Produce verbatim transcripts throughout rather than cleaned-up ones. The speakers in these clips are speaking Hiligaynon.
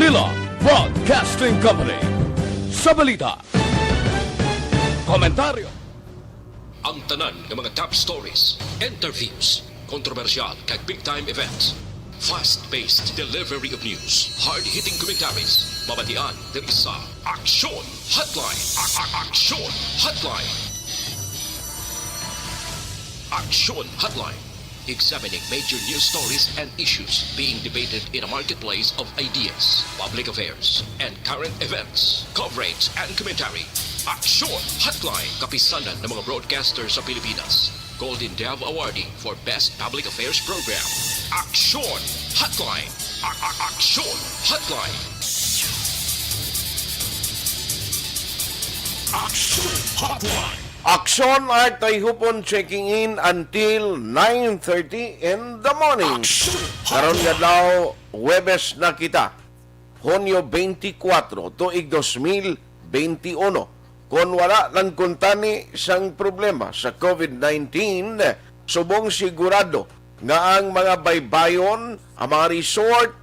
Manila Broadcasting Company. Sa balita, komentaryo, ang tanan nga mga top stories, interviews, kontrobersyal kag big time events. Fast-paced delivery of news, hard-hitting commentaries, mabatian diri sa Aksyon Hotline. A- a- Aksyon Hotline. Aksyon Hotline. Examining major news stories and issues being debated in a marketplace of ideas, public affairs, and current events. Coverage and commentary. Aksyon Hotline. Kapisanan ng mga broadcaster sa Pilipinas. Golden Dove Awardee for Best Public Affairs Program. Aksyon Hotline. A- a- Aksyon Hotline. Aksyon Hotline. Aksyon Art Tayhupon checking in until nine thirty in the morning. Aksyon Karon nga Hotline. Adlaw, Huwebes na kita. Hunyo twenty-four, tuig dos mil twenty-one. Kon wala lang kuntani sang problema sa COVID nineteen, subong sigurado nga ang mga baybayon, ang mga resort,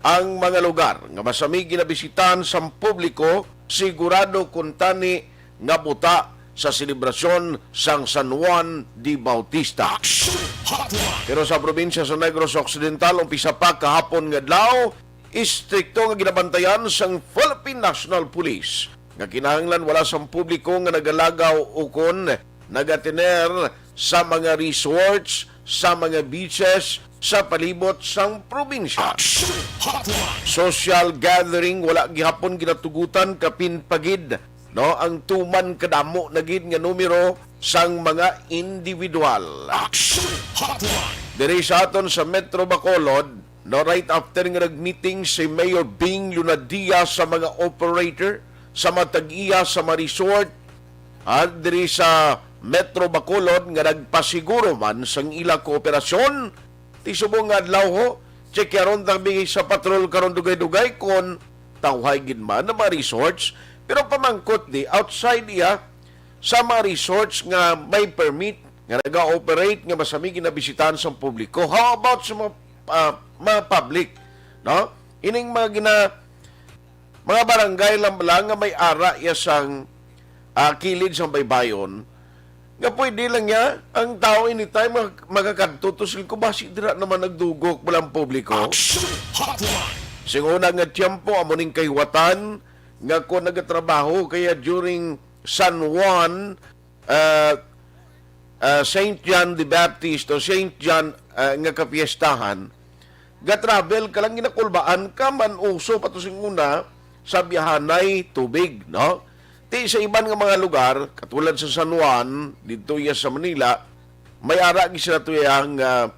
ang mga lugar nga masami ginabisitan sang publiko, sigurado kuntani nga buta sa selebrasyon sang San Juan de Bautista. Action Hotline. Pero sa probinsya sa Negros Occidental, umpisa pa kahapon nga adlaw, istrikto nga ginabantayan sang Philippine National Police nga kinahanglan wala sang publiko nga nagalagaw ukon nagatiner sa mga resorts, sa mga beaches, sa palibot sang probinsya. Action Hotline. Social gathering wala gihapon ginatugutan kapin pa gid, no, ang tuman kadamo na gid nga numero sang mga individual. Action Hotline. Diri sa aton sa Metro Bacolod, no, right after nga nag-meeting si Mayor Bing Lunadia sa mga operator, sa mga tag-iya sa mga resort, at diri sa Metro Bacolod nga nagpasiguro man sang ila kooperasyon, ti subong nga adlaw ho, tsekyaron ta mi sa patrol karon dugay-dugay kon tawhay gid man ang mga resorts. Pero pamangkot di, outside iya, sa mga resorts nga may permit, nga naga-operate, nga masami ginabisitahan sang publiko. How about sa mga, ah, mga public, no? Ining mga gina-, mga barangay lang bala nga may ara iya sang, ah, kilid sang baybayon, nga pwede lang niya ang tao anytime mag-, magakadto to, sil ko, basi dira naman nagdugok bala ang publiko. Action Hotline. Sing una nga tiyempo, amo ning kahiwatan nga kon nagatrabaho kaya during San Juan, ah, ah, Saint John the Baptist o Saint John, ah, nga kapiestahan, ga-travel ka lang, ginakulbaan ka man, uso pa to sing una sa biyahanay tubig, no? Ti sa iban nga mga lugar, katulad sa San Juan, didto iya sa Manila, may ara gid sila to iya nga,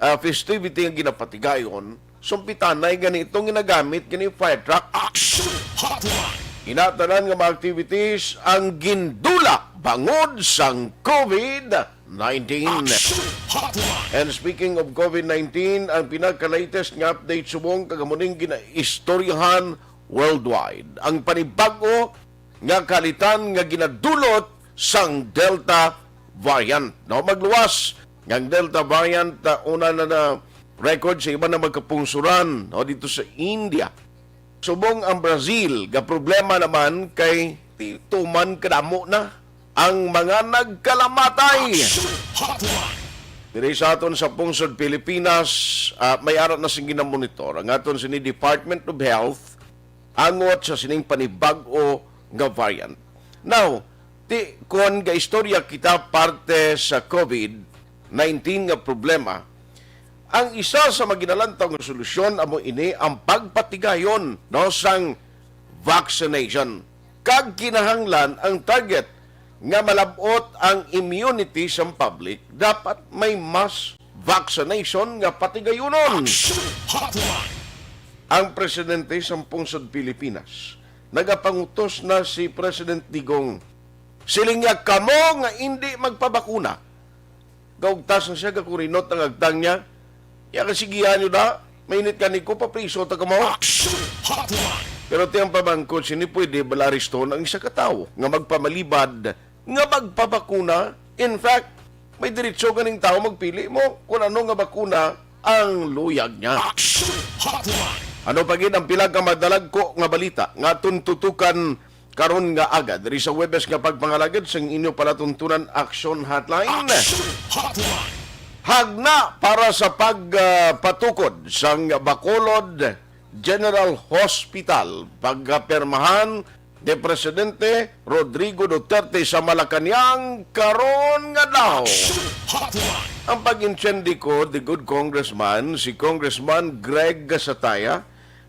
ah, festivity nga ginapatigayon. Sumpitanay gani itong ginagamit gani fire truck. Action Hotline. Ina tanan nga mga activities ang gindula bangod sang COVID nineteen. Action Hotline. And speaking of COVID nineteen, ang pinaka-latest nga update subong kag amo ning ginaistoryahan worldwide. Ang panibag-o nga kalitan nga ginadulot sang Delta variant. No, magluwas nga ang Delta variant, ah, una na na record sa iban nga mga kapungsuran, no, dito sa India. Subong ang Brazil, ga problema naman kay ti-, tuman kadamo na ang mga nagkalamatay. Action Hotline. Diri sa aton sa pungsod Pilipinas, ah, may ara na sing ginamonitor ang aton sini Department of Health angot sa sining panibag-o nga variant. Now, ti, kon gaistorya kita parte sa COVID nineteen nga problema, ang isa sa maginalantaw nga solusyon amo ini ang pagpatigayon, no, sang vaccination. Kag kinahanglan ang target nga malab-ot ang immunity sang public, dapat may mass vaccination nga patigayunon. Action Hotline. Ang presidente sang pungsod Pilipinas, nagapangutos na si President Digong. Siling niya, "Kamo nga indi magpabakuna." Gaugtas na siya, gakurinot ang agtang niya. "Ya, kasigihan niyo da, mainit ka ni ko, papriso ta kamo." Action Hotline. Pero ti ang pamangkot, sini pwede bala arestohon ang isa ka tawo nga magpamalibad nga magpabakuna? In fact, may diretso ganing tawo magpili mo kung ano nga bakuna ang luyag niya. Action Hotline. Ano pa gid ang pila ka madalagko nga balita nga aton tutukan karon nga aga diri sa Huwebes nga pagpangalagad sang inyo palatuntunan Action Hotline? Action Hotline. Hagna para sa pagpatukod sang Bacolod General Hospital, pagkapirmahan ni Presidente Rodrigo Duterte sa Malacañang karon nga adlaw. Action Hotline. Ang pag-intsendi ko, the good congressman, si Congressman Greg Gasataya,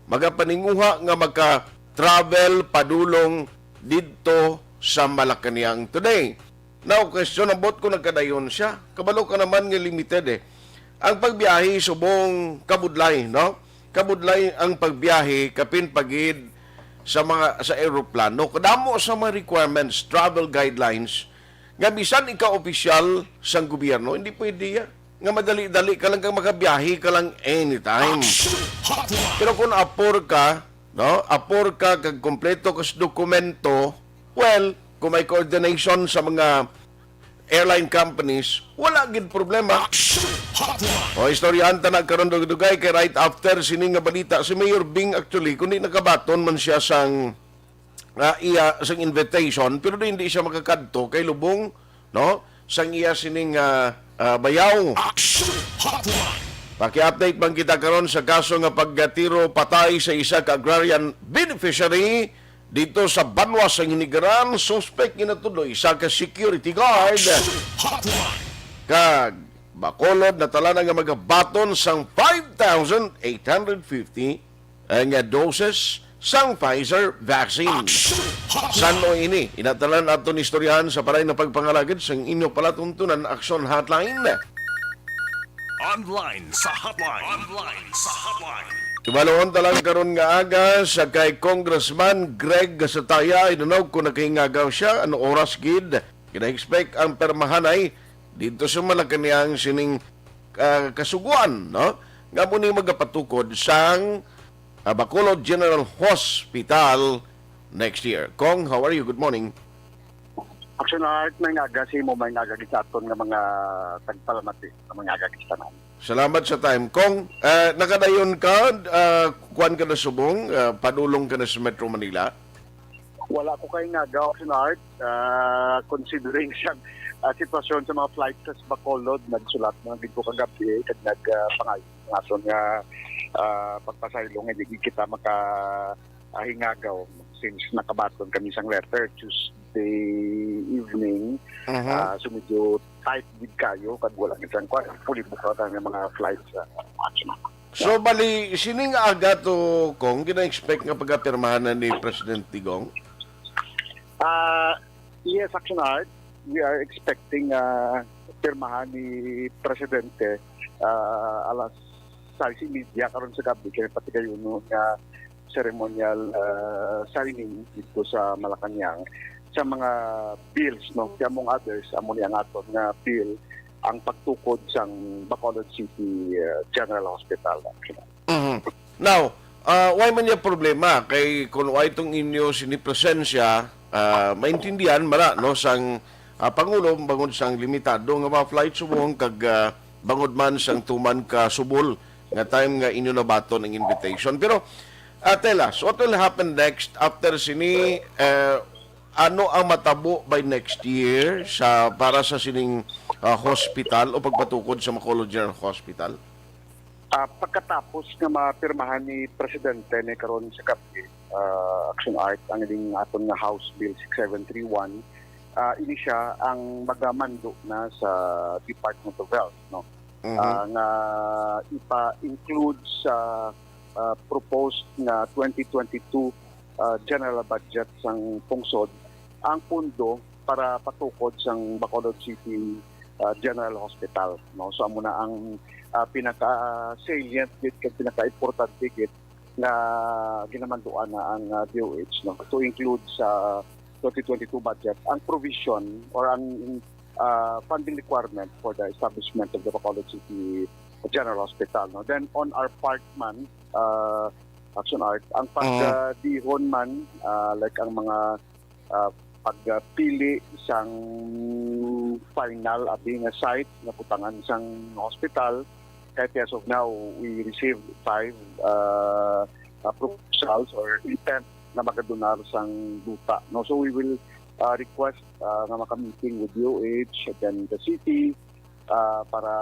magapaninguha nga maka-travel padulong didto sa Malacañang today. Now, question, ambot ko nagkadayon siya. Kabalo ka naman nga limited eh. Ang pagbiyahe subong kabudlay, no? Kabudlay ang pagbiyahe, kapin pagid sa mga, sa eroplano. Kadamo sa mga requirements, travel guidelines, nga bisan ikaw opisyal sang gobyerno, hindi pwede ya. Nga madali-dali ka lang kang makabiyahe ka lang anytime. Action Hotline. Pero kung apor ka, no? Apor ka kag kompleto ka sa dokumento, well, kung may coordination sa mga airline companies, wala gid problema. Action Hotline. O, istoryahan ta na karon dugay-dugay kay right after sini nga balita si Mayor Bing actually, kundi nakabaton man siya sang, ah, iya sang invitation, pero di, hindi siya makakadto kay lubong, no, sang iya sining, ah, ah, bayaw. Action Hotline. Paki-update man kita karon sa kaso nga pagkatiro patay sa isa ka agrarian beneficiary dito sa Banwa sa Hinigaran. Suspek ginatudlo isa ka security guard. Action Hotline. Kag Bacolod natala na nga magabaton sang five thousand eight hundred fifty, eh, nga doses sang Pfizer vaccine. Action Hotline. San-o ini? Inatalan aton istoryahan sa paray na pagpangalagad sang inyo palatuntunan Action Hotline. Online sa hotline. Online sa hotline. Tumalon ta lang karon nga aga sa kay Congressman Greg Gasataya. I don't know kung nakahingagaw siya, ano oras gid. Gina-expect ang permahanay dito sa Malacañang sining, ah, kasuguan, no? Nga mo ni magapatukod sang, ah, Bacolod General Hospital next year. Kong, how are you? Good morning. Action Art, may nga aga sa imo, may nga aga gid sa aton nga mga tagpalamati, nga may nga aga gid sa tanan. Salamat sa time. Kong, ah, nakadayon ka, ah, kuwan ka na subong, ah, padulong ka na sa Metro Manila? Wala ko kay nga aga, Action Art, ah, considering sa, ah, sitwasyon sa mga flights sa Bacolod, nagsulat na gid ko kagabi, kag nag, ah, pangay ang aton nga, ah, pagpasaylo nga di kita maka, ah, hingagaw since nakabaton kami sang letter Tuesday evening. Mhm. Ah, so medyo tight gid kayo kag wala gid sang kwan, fully booked ang mga flights, ah, Action. So, bali, sining aga to, Kong, gina-expect nga pagkapirmahan na ni President Digong? Ah, yes, Action Art. We are expecting, ah, pirmahan ni Presidente, ah, alas sais y media karon sa gabi, kay pati kayo no nga ceremonial, ah, signing dito sa Malacañang sa mga bills, no? Kaya among others, amo ni ang aton nga bill, ang pagtukod sang Bacolod City, ah, General Hospital. Mhm. Now, ah, why man niya problema? Kay kung why itong inyo sini presensya, ah, maintindihan mara, no, sang, ah, Pangulo, bangod sang limitado nga mga flight subong kag, ah, bangod man sang tuman ka subol nga time nga inyo nabaton ang invitation. Pero, ah, tell us, what will happen next after sini, eh, ano ang matabo by next year sa, para sa sining, ah, hospital o pagpatukod sa Bacolod General Hospital? Ah, pagkatapos nga mapirmahan ni Presidente ni karon sa gabi, ah, Action Art, ang ining aton nga House Bill six seven three one, ah, ini siya ang magamando na sa Department of Health, no? Mhm. Ah, nga ipa-include sa, ah, proposed nga twenty twenty-two, ah, general budget sang pungsod ang pondo para patukod sang Bacolod City, ah, General Hospital, no? So, amo na ang, ah, pinaka-salient gid kag pinaka-importante gid nga ginamanduan na ang, ah, D O H, no, to include sa twenty twenty-two budget ang provision or ang, ah, funding requirement for the establishment of the Bacolod City General Hospital, no. Then on our part man, ah, Action Art, ang pag, Mm. ah, dihon man, ah, like ang mga, ah, pagpili sang final abi nga site nga butangan sang hospital, kahit as of now, we received five, uh, uh, proposals or intent na magadonar sang duta, no? So we will uh, request uh, nga maka-meeting with D O H and then the city uh, para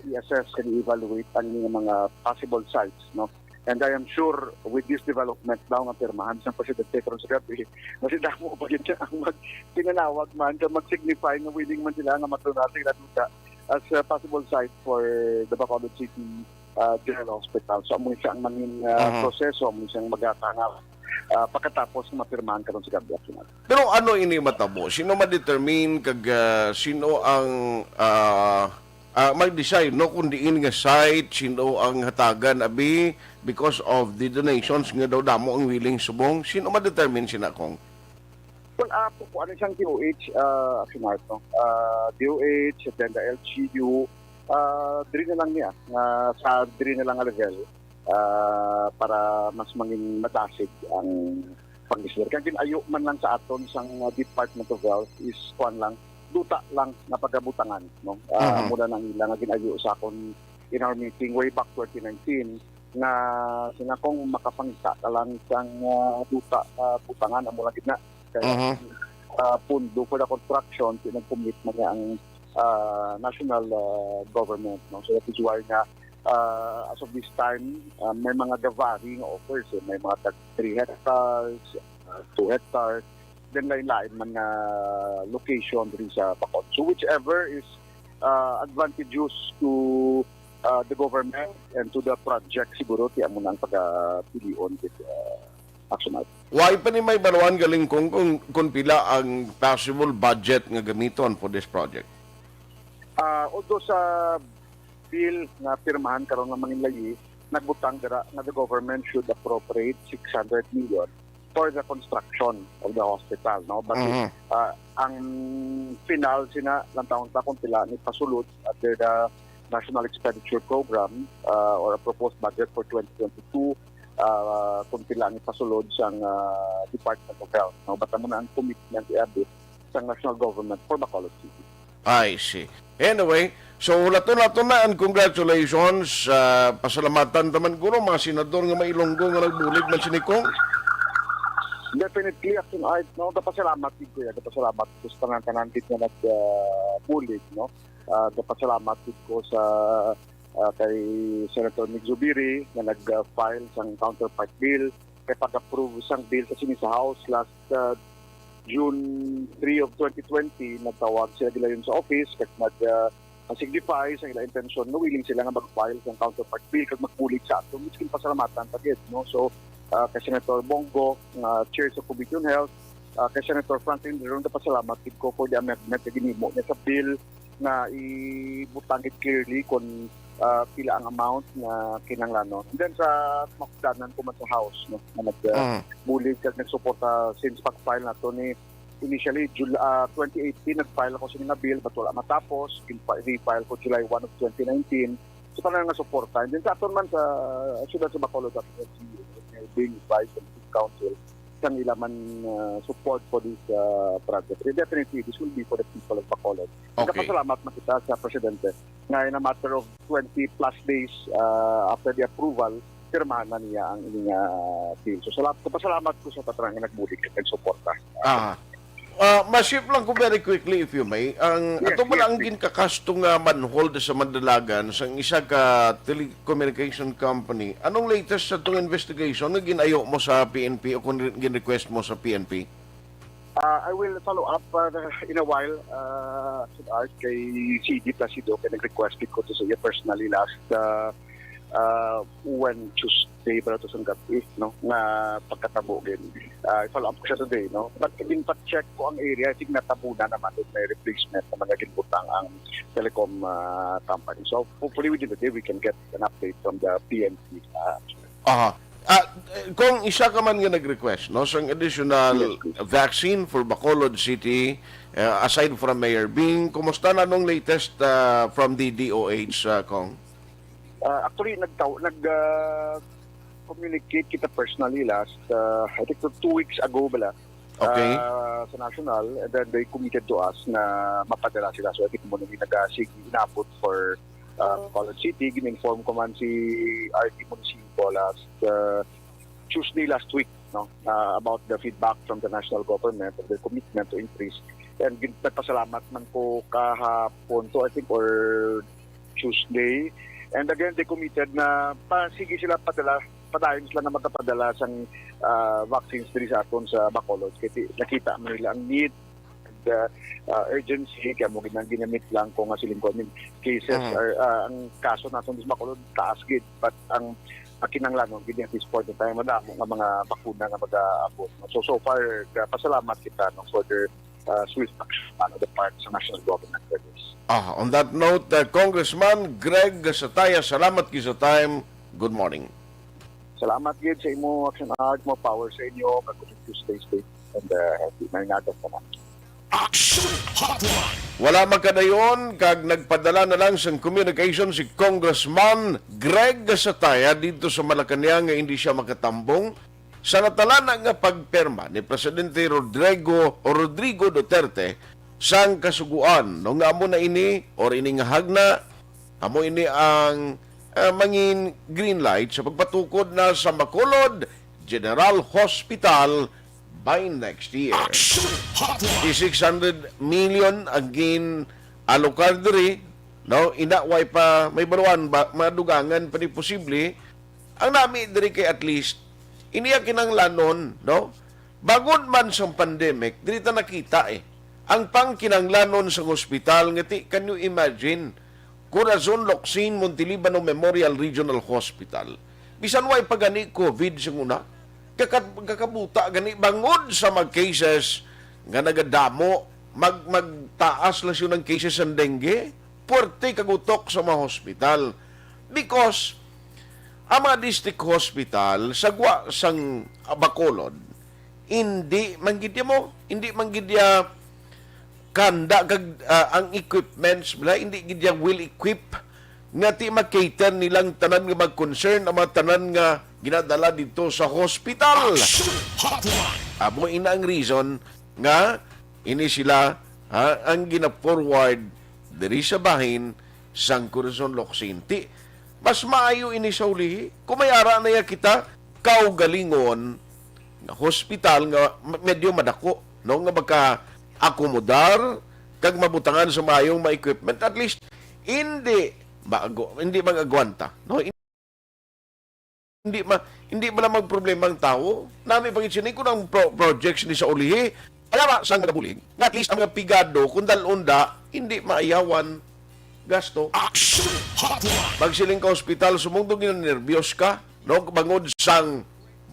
i-assess and i-evaluate ang mga possible sites, no? And I am sure with this development daw nga pirmahan sang presidente karon sa gabi, mas damo pa gyud ang mag pinanawag man, kag mag-signify nga willing man sila nga magdonar sila duta as a possible site for the Bacolod City uh, General Hospital. So, amo siya ang mangin uh, Mhm. proseso, amo siyang magakangap uh, pagkatapos nga mapirmahan karon sa gabi, Akinal. Pero ano ini matabo? Sino ma-determine kag ah, sino ang ah, ah, mag-decide, no, kung diin nga site, sino ang hatagan abi because of the donations nga daw damo ang willing subong? Sino ma-determine sina, Kong? Well, uh, po, ano siyang D O H, uh, Akinal, no? Uh, D O H, then the L G U, uh, diri na lang niya, nga sa diri na lang nga level, uh, para mas mangin madasig ang pag-isler. Kaya ginayo man lang sa aton sang uh, Department of Health is kuan lang, duta lang nga pagabutangan, no? Uh, Mhm. Mula nang ila nga ginayo sa akon in our meeting way back twenty nineteen nga sina kung makapangita ka lang sang uh, duta uh, butangan amo lang gid na kaya Mhm. uh, pundo for the construction pinag-commit man niya ang uh, national uh, government, no? So that is why nga uh, as of this time uh, may mga gavary nga offers, eh. May mga tag three hectares, uh, two hectares, then lain-lain man nga location diri sa Bacol. So whichever is uh, advantageous to uh, the government and to the project, siguro ti amo na ang pagapilion with uh, Action Art. Why pa ni may baruan galing kung, kung, kung pila ang possible budget nga gamiton for this project? Uh, although sa bill nga pirmahan karon nga manginlayi, nagbutang dira nga the government should appropriate six hundred million for the construction of the hospital, no? But Mhm. uh, ang final sina lang taon ta kung pila ni pasulod under the National Expenditure Program uh, or a proposed budget for twenty twenty-two uh, kung pila ni pasulod sang uh, Department of Health, no? But amo na ang commitment i-abot sang national government for Bacolod City. I see. Anyway, so hulaton nato na and congratulations. Uh, pasalamatan taman kuno mga senador nga mailonggo nga nagbulig man sini Kong. Definitely, Action Art, no? Gapasalamat gid ko ya, gapasalamat ko sa tanan-tanan gid nga nag uh, bulig, no? Uh, gapasalamat gid ko sa uh, kay Senator Mig Zubiri nga nag-file sang counterpart bill kay pag-approve sang bill sa sini sa House last uh, June three of twenty twenty. Nagtawag sila gilayon sa office kag nag uh, signify sa ila intensyon nga willing sila nga mag-file sang counterpart bill kag magbulig sa aton, which ginpasalamatan ta gid, no? So uh, kay Senator Bong Go nga chair sa Committee on Health, uh, kay Senator Franklin Drilon, gapasalamat gid ko for the amendment nga ginhimo niya sa bill nga ibutang it clearly kung uh, pila ang amount nga kinahanglanon. And then sa makugdanan ko man sa House, no, nga nag uh, Mm. bulig kag nagsuporta since pag-file nato ni initially Jul uh, twenty eighteen nag-file ako sa nga bill but wala matapos. Gin-fi- Re-file ko July one of twenty nineteen. Sa tanan nga suporta. And then sa aton man sa syudad sa Bacolod, sa L G U, being advised ng City Council, sang ila man uh, support for this uh, project. And definitely, this will be for the people of Bacolod. Okay. Nagapasalamat na kita sa Presidente nga in a matter of twenty plus days uh, after the approval, pirmahan na niya ang ining uh, bill. So, salamat, pasalamat ko sa tanan nga nagbulig kag nagsuporta. Ah. Uh, masip lang ko very quickly, if you may. Ang Yes, ato ba yes, lang please. Ginkakasto nga manhole sa Mandalagan sang isa ka telecommunication company? Anong latest sa itong investigation nga ginayo mo sa P N P o kung re- gin-request mo sa P N P? Uh, I will follow up uh, in a while, uh, Sir Art, kay C D Placido, kay nag-request ko to sa iya personally last uh, uh, when Tuesday para to sa gabi, no, nga pagkatabo gid. Uh, i-follow up ko siya today, no? But gin-check ko ang area, I think natabo na naman, may replacement naman na ginbutang ang telecom uh, company. So hopefully within the day we can get an update from the P N P. Uh, Aha. Ah, eh, kung isa ka man nga nag-request, no, sang additional Yes, please. Vaccine for Bacolod City, uh, aside from Mayor Bing, kumusta na nung latest uh, from the D O H, uh, Kong? Uh, actually, nagtaw nag uh, communicate kita personally last uh, I think two weeks ago bala. Okay. Uh, sa national, and then they committed to us na mapadala sila. So I think mo nang nagasig inabot for uh, Bacolod City, gin-inform ko man si R D Municipio last uh, Tuesday last week, no, uh, about the feedback from the national government of their commitment to increase. And gin- nagpasalamat man ko kahapon to, I think, or Tuesday. And again, they committed na pa, sige sila padala, padayon sila nga magapadala sang uh, vaccines diri sa aton sa Bacolod. Kaya nakita man nila ang need the uh, urgency, kaya mo ginang ginamit lang kung nga siling ko, I mean, cases Mhm. are, uh, ang kaso natin sa Bacolod, taas gid, but ang ang kinahanglanon gid at this point in time, madamo nga mga bakuna nga mag-aabot. So, so far, uh, pasalamat kita, no, for their uh, swift action on the part sa national government for this. Ah, on that note, uh, Congressman Greg Sataya, salamat gid sa time. Good morning. Salamat gid sa imo, Action Art, mo power sa inyo, kag Tuesday, stay and uh, happy may nagat pa na. Action Hotline. Wala makadayon kag nagpadala na lang sang communication si Congressman Greg Sataya dito sa Malacañang nga hindi siya makatambong sa natalana nga pagpirma ni Presidente Rodrigo o Rodrigo Duterte sang kasuguan, no, nga amo na ini or ini nga hagna, amo ini ang ah, mangin green light sa pagpatukod na sa Bacolod General Hospital by next year. Action Hotline. Di six hundred million ang gin-alokar diri, no? Ina, way pa may baruan ba, madugangan pa ni posible. Ang nami diri kay at least, ini ang kinahanglanon, no? Bangod man sang pandemic, diri ta nakita eh. Ang pangkinahanglanon sang hospital, nga ti, can you imagine? Corazon Locsin Montelibano Memorial Regional Hospital. Bisan way pa gani COVID sang una, kaka-, kakabuta gani bangod sa mga cases nga nagadamo, mag-, magtaas lang siya ng cases ng dengue, puwerte kagutok sa mga hospital. Because ang mga district hospital sa gwa sang Bacolod, hindi man gid mo, hindi man gid ya kanda kag, ah, ang equipments bala, hindi gid ya well equipped nga ti ma-cater nilang tanan nga mag-concern ang mga tanan nga ginadala dito sa hospital. Action Hotline. Amo ina ang reason nga ini sila, ha, ang gina-forward diri sa bahin sang Corazon Locsin. Ti, mas maayo ini sa ulihi. Kung may ara na ya kita, kaugalingon nga hospital nga m-, medyo madako, no, nga maka-akomodar kag mabutangan sa maayong mga equipment, at least hindi maago, hindi mag-agwanta, no? Hindi ma-, hindi man lang magproblema ang tawo. Nami pangitsini kung ang pro-, projects ni sa ulihi, alam sang nagabulig, nga at least ang mga pigado, kung dalon da, hindi maayawan gasto. Action Hotline. Pagsiling ka hospital, sumungdo ginanerbyos ka, no? Bangod sang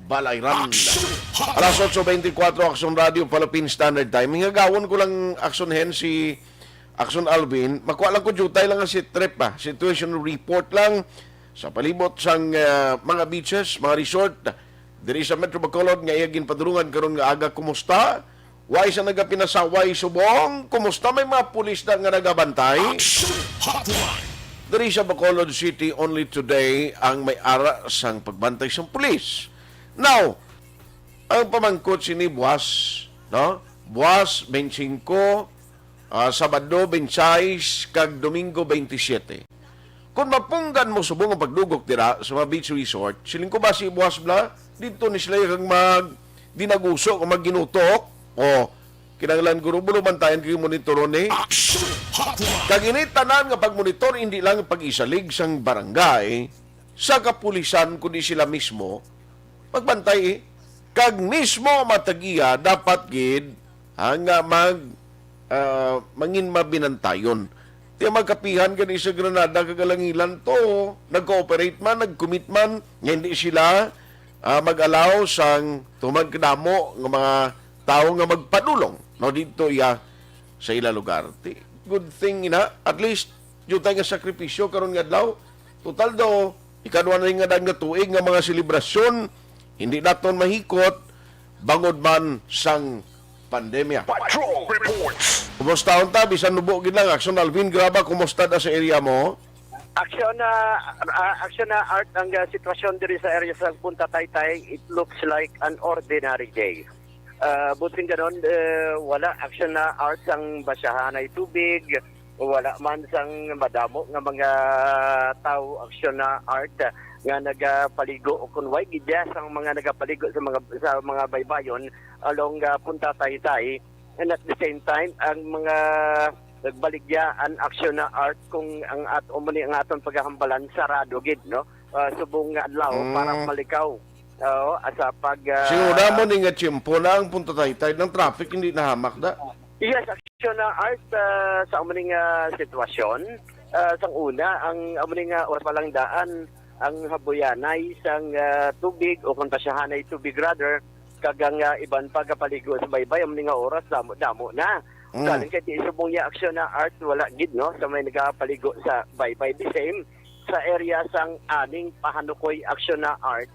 balayran. Action Hotline. Alas otso beintikwatro, Action Radio, Philippine Standard Time. Hingagawon ko lang, Action Hen, si Action Alvin. Makuha lang ko jutay lang nga si trip, ah. Situation report lang sa palibot sang, ah, mga beaches, mga resort diri sa Metro Bacolod nga iya ginpadulungan karon nga aga. Kumusta? Way sa nagapinasaway subong? Kumusta may mga pulis na nga nagabantay? Action Hotline. Diri sa Bacolod City, only today ang may ara sang pagbantay sang pulis. Now, ang pamangkot sini buwas, no? Buwas, twenty-five, ah, Sabado, twenty-six, kag Domingo, twenty-seven. Kung mapunggan mo subong ang pagdugok dira sa mga beach resort, siling ko ba si buwas bla? Dito ni sila kag mag dinaguso, kag magginutok. O, kinahanglan guro bulo bantayan kag monitoron ni. Action Hotline. Kag ini tanan nga pagmonitor, hindi lang pag-isalig sang barangay, sa kapulisan, kundi sila mismo, magbantay, eh. Kag mismo ang mga tag-iya dapat gid, ha, nga mag, ah, mangin mabinantayon. Ti ang mga kapihan gani sa Granada kag Alangilan to, nag-cooperate man, nag-commit man, nga hindi sila, ah, mag-allow sang tumagkadamo nga mga tawo nga magpadulong, no, didto iya sa ila lugar. Ti, good thing ina, at least, jutay nga sakripisyo karon nga adlaw. Total daw, ikadwa na nga daan nga tuig nga mga selebrasyon, hindi naton mahikot bangod man sang pandemya. Patrol Reports. Kumusta unta? Bisan nubo gid lang, Action Alvin Graba, kumusta na sa area mo? Action na, ah, action na, Art, ang, ah, sitwasyon diri sa area sa Punta Taytay, it looks like an ordinary day. Ah, buting ganon, eh, wala action na, Art, sang basyahanay tubig, wala man sang madamo nga mga tao action na, Art. nga nagapaligo o kun way gidya sang mga nagapaligo sa mga, sa mga baybayon along, ah, Punta Taytay. And at the same time, ang mga nagbaligya an aksyon na art kung ang at-, amo ni ang aton paghahambalan, sarado gid, no? Ah, subong nga adlaw para Mm. malikaw. Oo, asa pag, ah, Siguro mo ni nga tiyempo na ang Punta Taytay ng traffic, hindi nahamak na. Yes, aksyon na art, ah, sa amo ni nga sitwasyon. Ah, sang una, ang amo ni nga oras pa lang daan, ang habuyanay sang, ah, tubig o kung tasyahanay tubig rather, kag ang, ah, iban pa gapaligo sa baybay, amo ni nga oras, damo-damo na. Mm. Galing kay ti subong niya aksyon na art, wala gid, no, sa may nagapaligo sa baybay. The same sa area sang aning Pahanukoy aksyon na art,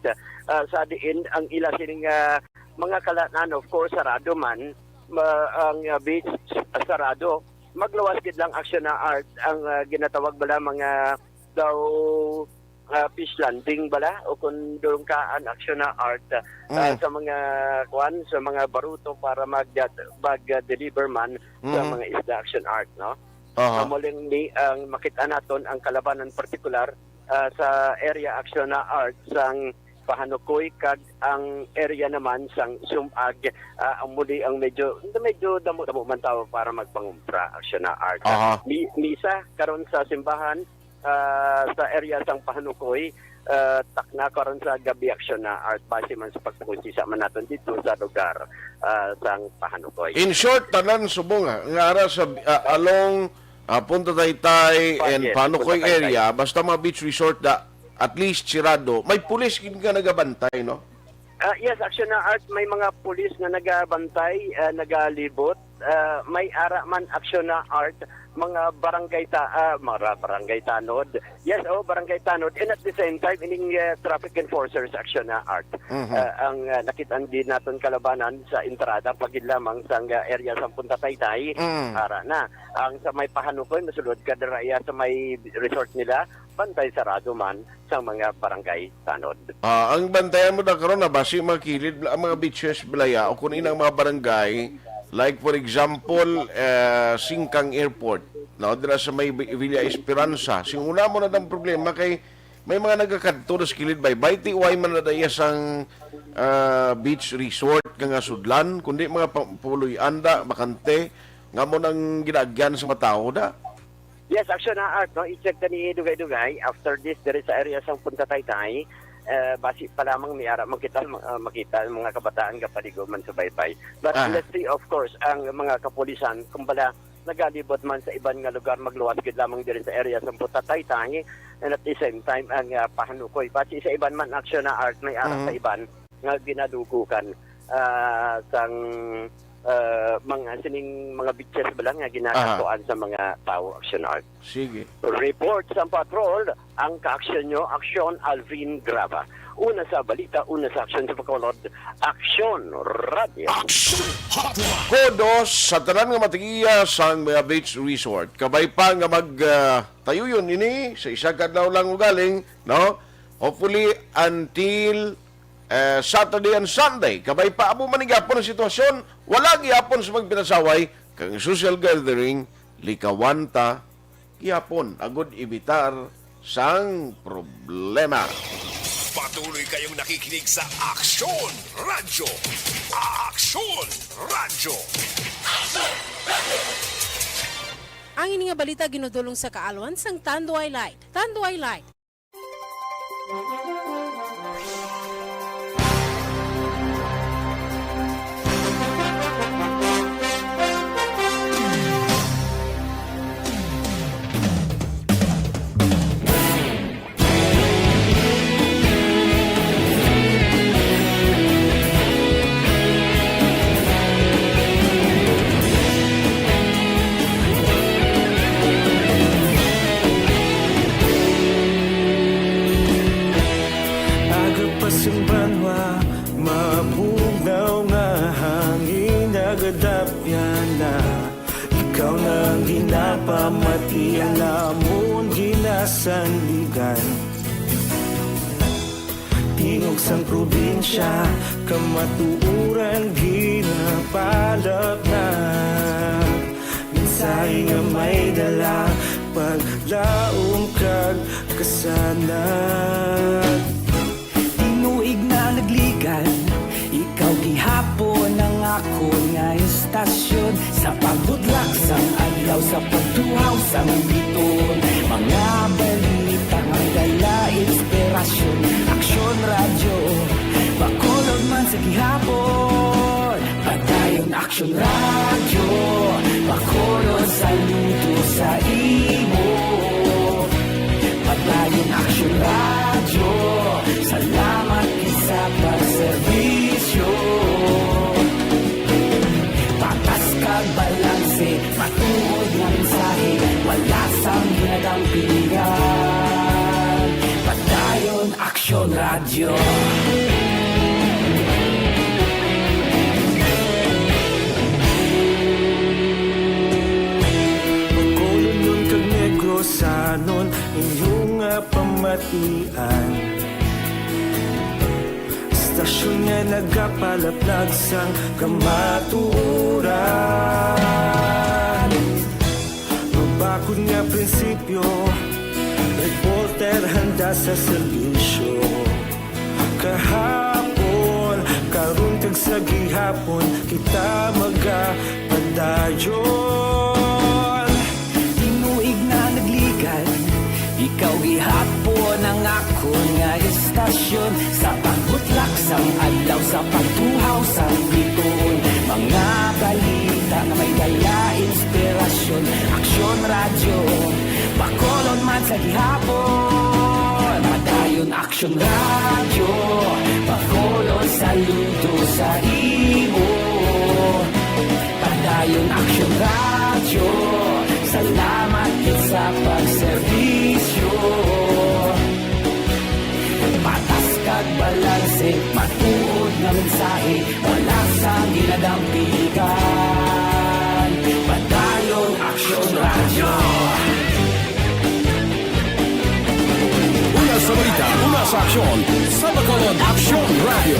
ah, sa diin ang ila sining, ah, mga kalanan, of course, sarado man, ma-, ang, ah, beach, ah, sarado. Magluwas gid lang aksyon na art ang, ah, ginatawag bala mga daw, ah, fish landing bala o kung dulungkaan aksyon na art, ah, Mm. sa mga kuan, sa mga baruto para mag, mag, ah, deliver man sa Mm. mga isda aksyon art, no? Aha. Amo lang ni ang makita naton ang kalabanan partikular, ah, sa area aksyon na art sang Pahanukoy kag ang area naman sang Sumag, ah, ang muli ang medyo, medyo damo-damo man tawo para magpangumpra aksyon na art. Aha. Mi-, misa karon sa simbahan, ah, sa area sang Pahanukoy, ah, takna karon sa gabi aksyon na art base man sa pagpangusisa man naton dito sa lugar, ah, sang Pahanukoy. In short, tanan subong, ah, nga ara sa, ah, along, ah, Punta Taytay Pa-, and yes, Pahanukoy Punta Taytay. Area, basta mga beach resort da, at least sirado, may pulis gid nga nagabantay, no? Ah, yes, aksyon na art, may mga pulis nga nagabantay, ah, nagalibot. Ah, may ara man aksyon na art, mga barangay ta-, ah, mga barangay tanod. Yes, oh, barangay tanod. And at the same time, ining, ah, traffic enforcers aksyon na art. Mhm. Ah, ang, ah, nakitaan din naton kalabanan sa entrada, pagid lamang sa, ah, area sa Punta Taytay, Mm. ara na. Ang sa may Pahanukoy, masulod ka dira iya sa may resort nila, bantay sarado man sa mga barangay tanod. Ah, ang bantayan mo na karon na basi mga kilid, ang mga beaches balaya o kung inang mga barangay, like for example, eh, Singkang Airport, no, dira sa may Vi-, Villa Esperanza. Sing una mo na ang problema kay may mga nagakadto na sa kilid baybay, ti way man na daya sang, ah, beach resort nga, nga sudlan, kundi mga pa-, puloy-an da, bakante, nga mo nang ginaagyan sa mga tao da. Yes, aksyon na art, no? I-check ka ni dugay-dugay. After this, diri sa area sang Punta Taytay, eh, basi pa lamang may ara makita, ah, makita ang mga kabataan nga paligo man sa baybay. But Ah. let's see, of course, ang mga kapulisan, kumbala, nagalibot man sa iban nga lugar, magluwas gid lamang diri sa area sang Punta Taytay. And at the same time, ang, ah, Pahanukoy. Basi sa iban man, aksyon na art, may ara Mhm. sa iban nga ginadugukan, ah, sang, ah, mga sining mga beaches ba lang nga ginakatuan Aha. sa mga tao, aksyon art. Sige. Report sa patrol, ang kaaksyon nyo, Aksyon Alvin Graba. Una sa balita, una sa aksyon sa Bacolod, Aksyon Radio. Aksyon Hotline. Kudos sa tanan nga matigiya sang mga beach resort. Kabay pa nga mag, ah, tayuyon ini sa isa ka adlaw lang ugaling, no? Hopefully, until, eh, Saturday and Sunday. Kabay pa, amo man ni gyapon ang sitwasyon, wala gyapon sa pagpinasaway, kang social gathering, likawan ta, gyapon, agud ibitar sang problema. Patuloy kayong nakikinig sa Aksyon Radyo. Aksyon Radyo. Ang ini nga balita ginudulong sa kaalwan sang Tanduay Light. Tanduay Light. Aga pa sing banwa, mabugnaw nga hangin, nagadapyan na. Ikaw na ang ginapamati, ang amon ginasandigan. Tingog sang probinsya, kamatuoran ginapalapnap. Mensahe nga may dala, Paglaom kag kasanag. Tinuig na nagligan, ikaw gihapon ang akon nga istasyon. Sa pagbudlak sang adlaw, sa pagtuhaw sang biton, mga balita nga dala inspirasyon. Aksyon Radyo, Bacolod man sa gihapon. Padayon Aksyon Radyo, Bacolod, saludo sa imo. Padayon Aksyon Radyo, salamat gid sa pagserbisyo. Patas kag balanse, matuod nga mensahe, wala sang ginadampigan. Padayon Aksyon Radyo. Bacolodnon kag Negrosanon, inyo nga pamatian. Istasyon nga nagapalaplag sang kamatuoran. Mabakod nga prinsipyo, reporter handa sa serbisyo. Kahapon, karon kag sa gihapon, kita magapadayon. Tinuig na nagligan, ikaw gihapon ang akon nga istasyon. Sa pagbutlak sang adlaw, sa pagtuhaw sang biton, mga balita nga may dala inspirasyon. Aksyon Radyo, Bacolod man sa gihapon. Padayon Aksyon Radyo, Bacolod, saludo sa imo. Padayon Aksyon Radyo, salamat gid sa pagserbisyo. Patas kag balanse, matuod nga mensahe, wala sang ginadampigan. Padayon Aksyon Radyo. Una sa balita, una sa aksyon, sa Bacolod Aksyon Radyo.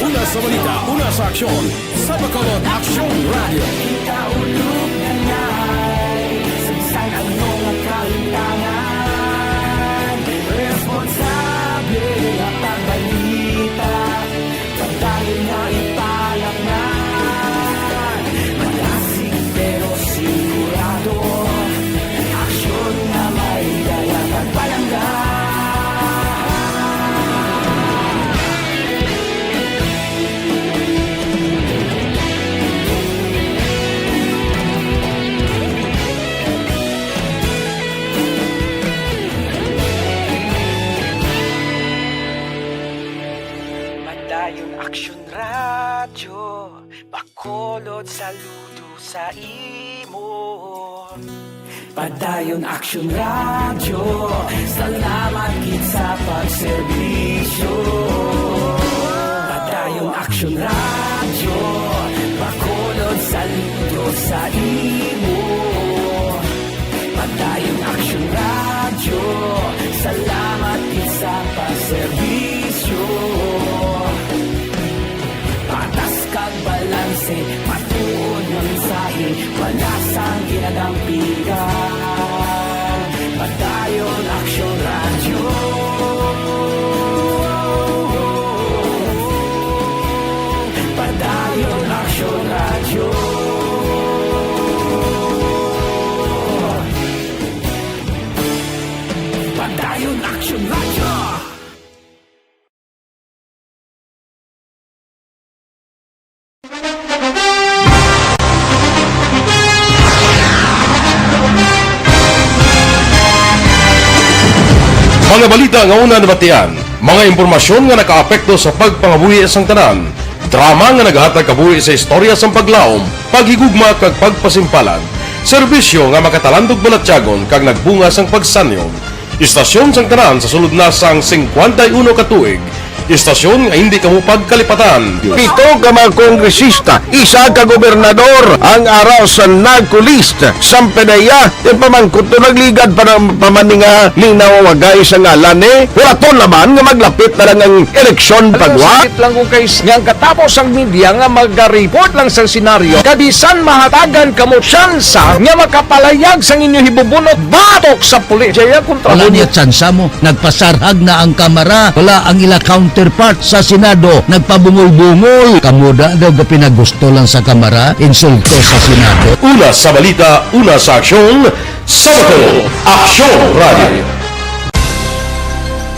Una sa balita, una sa aksyon, sa Bacolod Aksyon Radyo. Kita ulog na ngay, sa bisan ano nga kahitangan, responsable nga pagbalita. Padayon nga ipalaknay, malasig pero sigurado, aksyon nga may dala kag palangga. Padayon Aksyon Radyo, Bacolod, saludo sa imo. Padayon Aksyon Radyo, salamat gid sa pagserbisyo. Padayon Aksyon Radyo, Bacolod, saludo sa imo. Padayon Aksyon Radyo, salamat gid sa pagserbisyo. Patas kag balanse, matuod nga mensahe, wala sang ginadampigan. Padayon Aksyon Radyo. Padayon Aksyon Radyo. Padayon Aksyon Radyo. Mga balita nga una nabatian, mga impormasyon nga nakaapekto sa pagpangabuhi sang tanan, drama nga nagahatag kabuhi sa istorya sang paglaom, paghigugma kag pagpasimpalan, serbisyo nga makatalandog balatyagon kag nagbunga sang pagsanyon. Istasyon sang tanan sa sulod na sang singkwenta y uno ka tuig, Istasyon nga hindi kamo pagkalipatan. Pito ka mga kongresista, isa ka gobernador ang ara sa NAGCO list. Sampedeya, ipamangkot to nagligad pa ng pamaninga ni nawawagay sa ngalan ni. Wala to naman nga maglapit na lang ang eleksyon pagwa. Sakit lang kung kay nga ang katapos ang media nga mag-report lang sa senaryo, kabisan mahatagan kamo tsansa nga makapalayag sang inyo hibubunot batok sa pulis. Jaya kontra Wala mo. Niya tsansa mo. Nagpasarhag na ang kamara, wala ang ila counterpart sa Senado, nagpabungol-bungol. Kamo da daw ga pinagusto lang sa kamara, insulto sa Senado. Una sa balita, una sa aksyon, sa Bacolod, Aksyon Radio.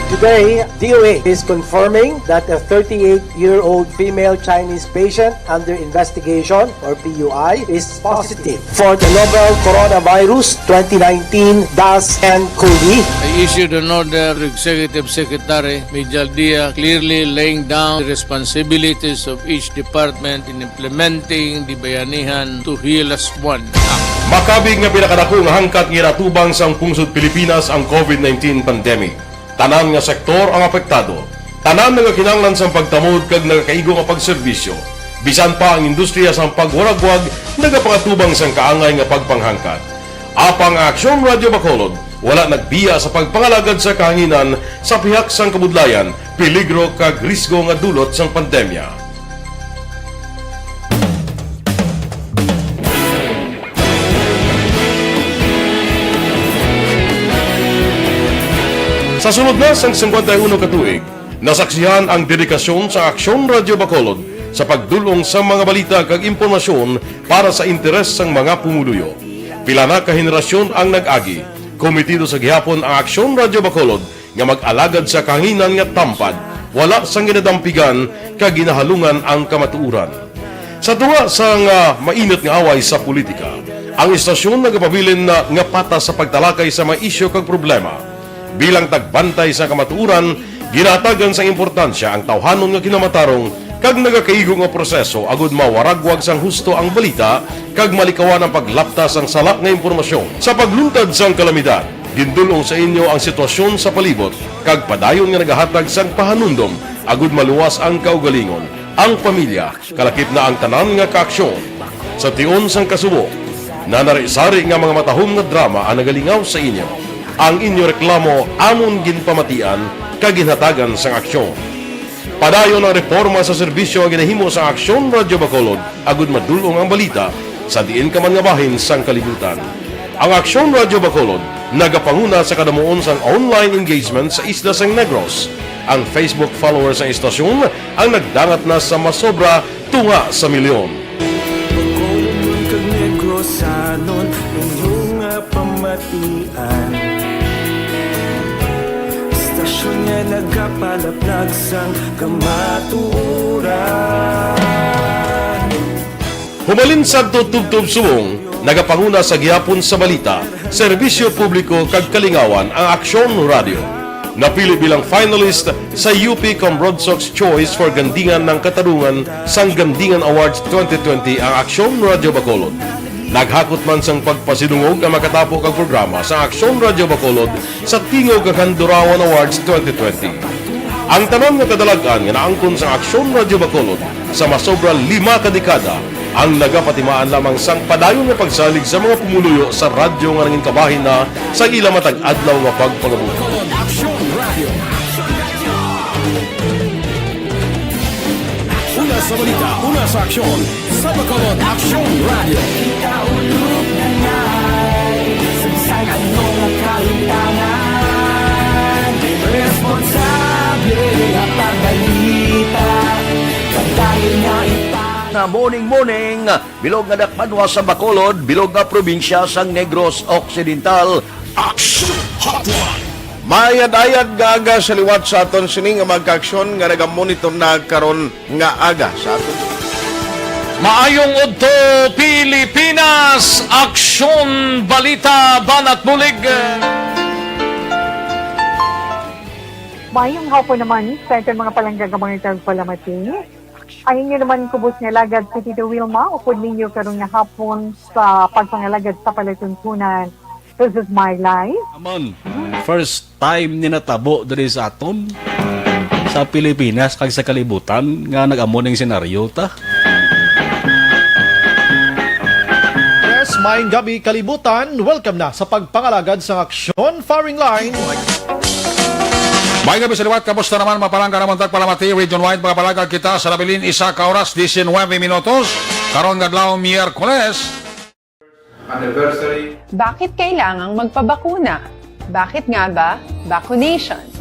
Today, D O A is confirming that a thirty-eight-year-old female Chinese patient under investigation, or P U I, is positive for the novel Coronavirus twenty nineteen dash N cov. I issued an order to Executive Secretary Major Dia, clearly laying down the responsibilities of each department in implementing the Bayanihan to Heal Us One Act. Makabig nga pinakadako nga hangkat nga ginatubang sang pungsod Pilipinas ang covid nineteen pandemic. Tanan nga sektor ang apektado. Tanan nagakinahanglan sang pagtamod kag nagakaigo nga pagserbisyo. Bisan pa ang industriya sang pagwaragwag nagapangatubang sang kaangay nga pagpanghangkat. Apang ang Aksyon Radyo Bacolod wala nagbiya sa pagpangalagad sa kahanginan sa pihak sang kabudlayan, peligro kag risgo nga dulot sang pandemya. Sa sulod na sang singkwenta y uno ka tuig, nasaksihan ang dedikasyon sa Aksyon Radyo Bacolod sa pagdul-ong sa mga balita kag impormasyon para sa interes sang mga pumuluyo. Pila na ka henerasyon ang nag-agi. Komitido sa gihapon ang Aksyon Radyo Bacolod nga mag-alagad sa kahanginan nga tampad, wala sang ginadampigan kag ginahalungan ang kamatuoran. Sa tunga sang, ah, mainit nga away sa politika, ang istasyon nagapabilin na nga patas sa pagtalakay sa mga isyu kag problema. Bilang tagbantay sa kamatuoran, ginahatagan sang importansya ang tawhanon nga kinamatarong kag nagakaigo nga proseso agud mawaragwag sang husto ang balita kag malikawan ang paglapta sang sala nga impormasyon. Sa pagluntad sang kalamidad, gindul-ong sa inyo ang sitwasyon sa palibot kag padayon nga nagahatag sang pahanumdom agud maluwas ang kaugalingon, ang pamilya, kalakip na ang tanan nga kaaksyon. Sa tion sang kasubo, nanari-sari nga mga matahom nga drama ang nagalingaw sa inyo. Ang inyo reklamo amon ginpamatian kag ginhatagan sang aksyon. Padayon ang reporma sa serbisyo nga ginahimo sang Aksyon Radyo Bacolod agud madul-ong ang balita sa diin ka man nga bahin sang kalibutan. Ang Aksyon Radyo Bacolod nagapanguna sa kadamuon sang online engagement sa isla sang Negros. Ang Facebook followers sang istasyon ang nagdangat na sa masobra tunga sa milyon. Bacolodnon kag Negrosanon, inyo nga pamatian. Istasyon nga nagapalaplag sang kamatuoran. Humalin sadto tubtob subong, nagapanguna sa gihapon sa balita, serbisyo publiko kag kalingawan ang Aksyon Radyo. Napili bilang finalist sa U P Comrade Sox Choice for Gandingan ng Katarungan sang Gandingan Awards twenty twenty ang Aksyon Radyo Bacolod. Naghakot man sang pagpasidungog ang makatapo kag programa sa Aksyon Radyo Bacolod sa Tingog kag Handurawan Awards twenty twenty. Ang tanan nga kadalag-an nga naangkon sang Aksyon Radyo Bacolod sa masobra lima ka dekada ang nagapatimaan lamang sang padayon nga pagsalig sa mga pumuluyo sa radyo nga nangin kabahin na sa ila matag adlaw nga pagpangabuhi. Aksyon Radyo. Una sa balita, una sa aksyon, sa Bacolod Aksyon Radyo. Kita ulog na ngay, sangsang ano nga kalimtangan, responsable nga pagbalita, pagdayon nga ipa- Na morning, morning. Bilog nga dakbanwa sa Bacolod, bilog nga probinsya sa Negros Occidental. Action Hotline. Maayad-ayad nga aga sa liwat sa aton sini nga magkaaksyon nga nagamonitor na karon nga aga sa aton. Maayong udto, Pilipinas! Aksyon, balita, banat, bulig. Maayong hapon naman sa aton mga palangga nga mga tagpalamati. Ang inyo naman kubos nga alagad si Tito Wilma, upod ninyo karon nga hapon sa pagpangalagad sa palatuntunan. This is my life. Amon, first time ni natabo diri sa aton. sa Pilipinas kag sa kalibutan nga nag-amo ning senaryo ta. Yes, maayong gabi, kalibutan. Welcome na sa pagpangalagad sang Aksyon Firing Line. Maayong gabi sa liwat. Kamusta naman, mga palangga? Naman tagpalamati, Region Wide, mga palangga, kita sa nabilin isa ka oras, diecinuebe minutos. Karon nga adlaw, Miyerkules. Anniversary. Bakit kailangang magpabakuna? Bakit nga ba vaccination?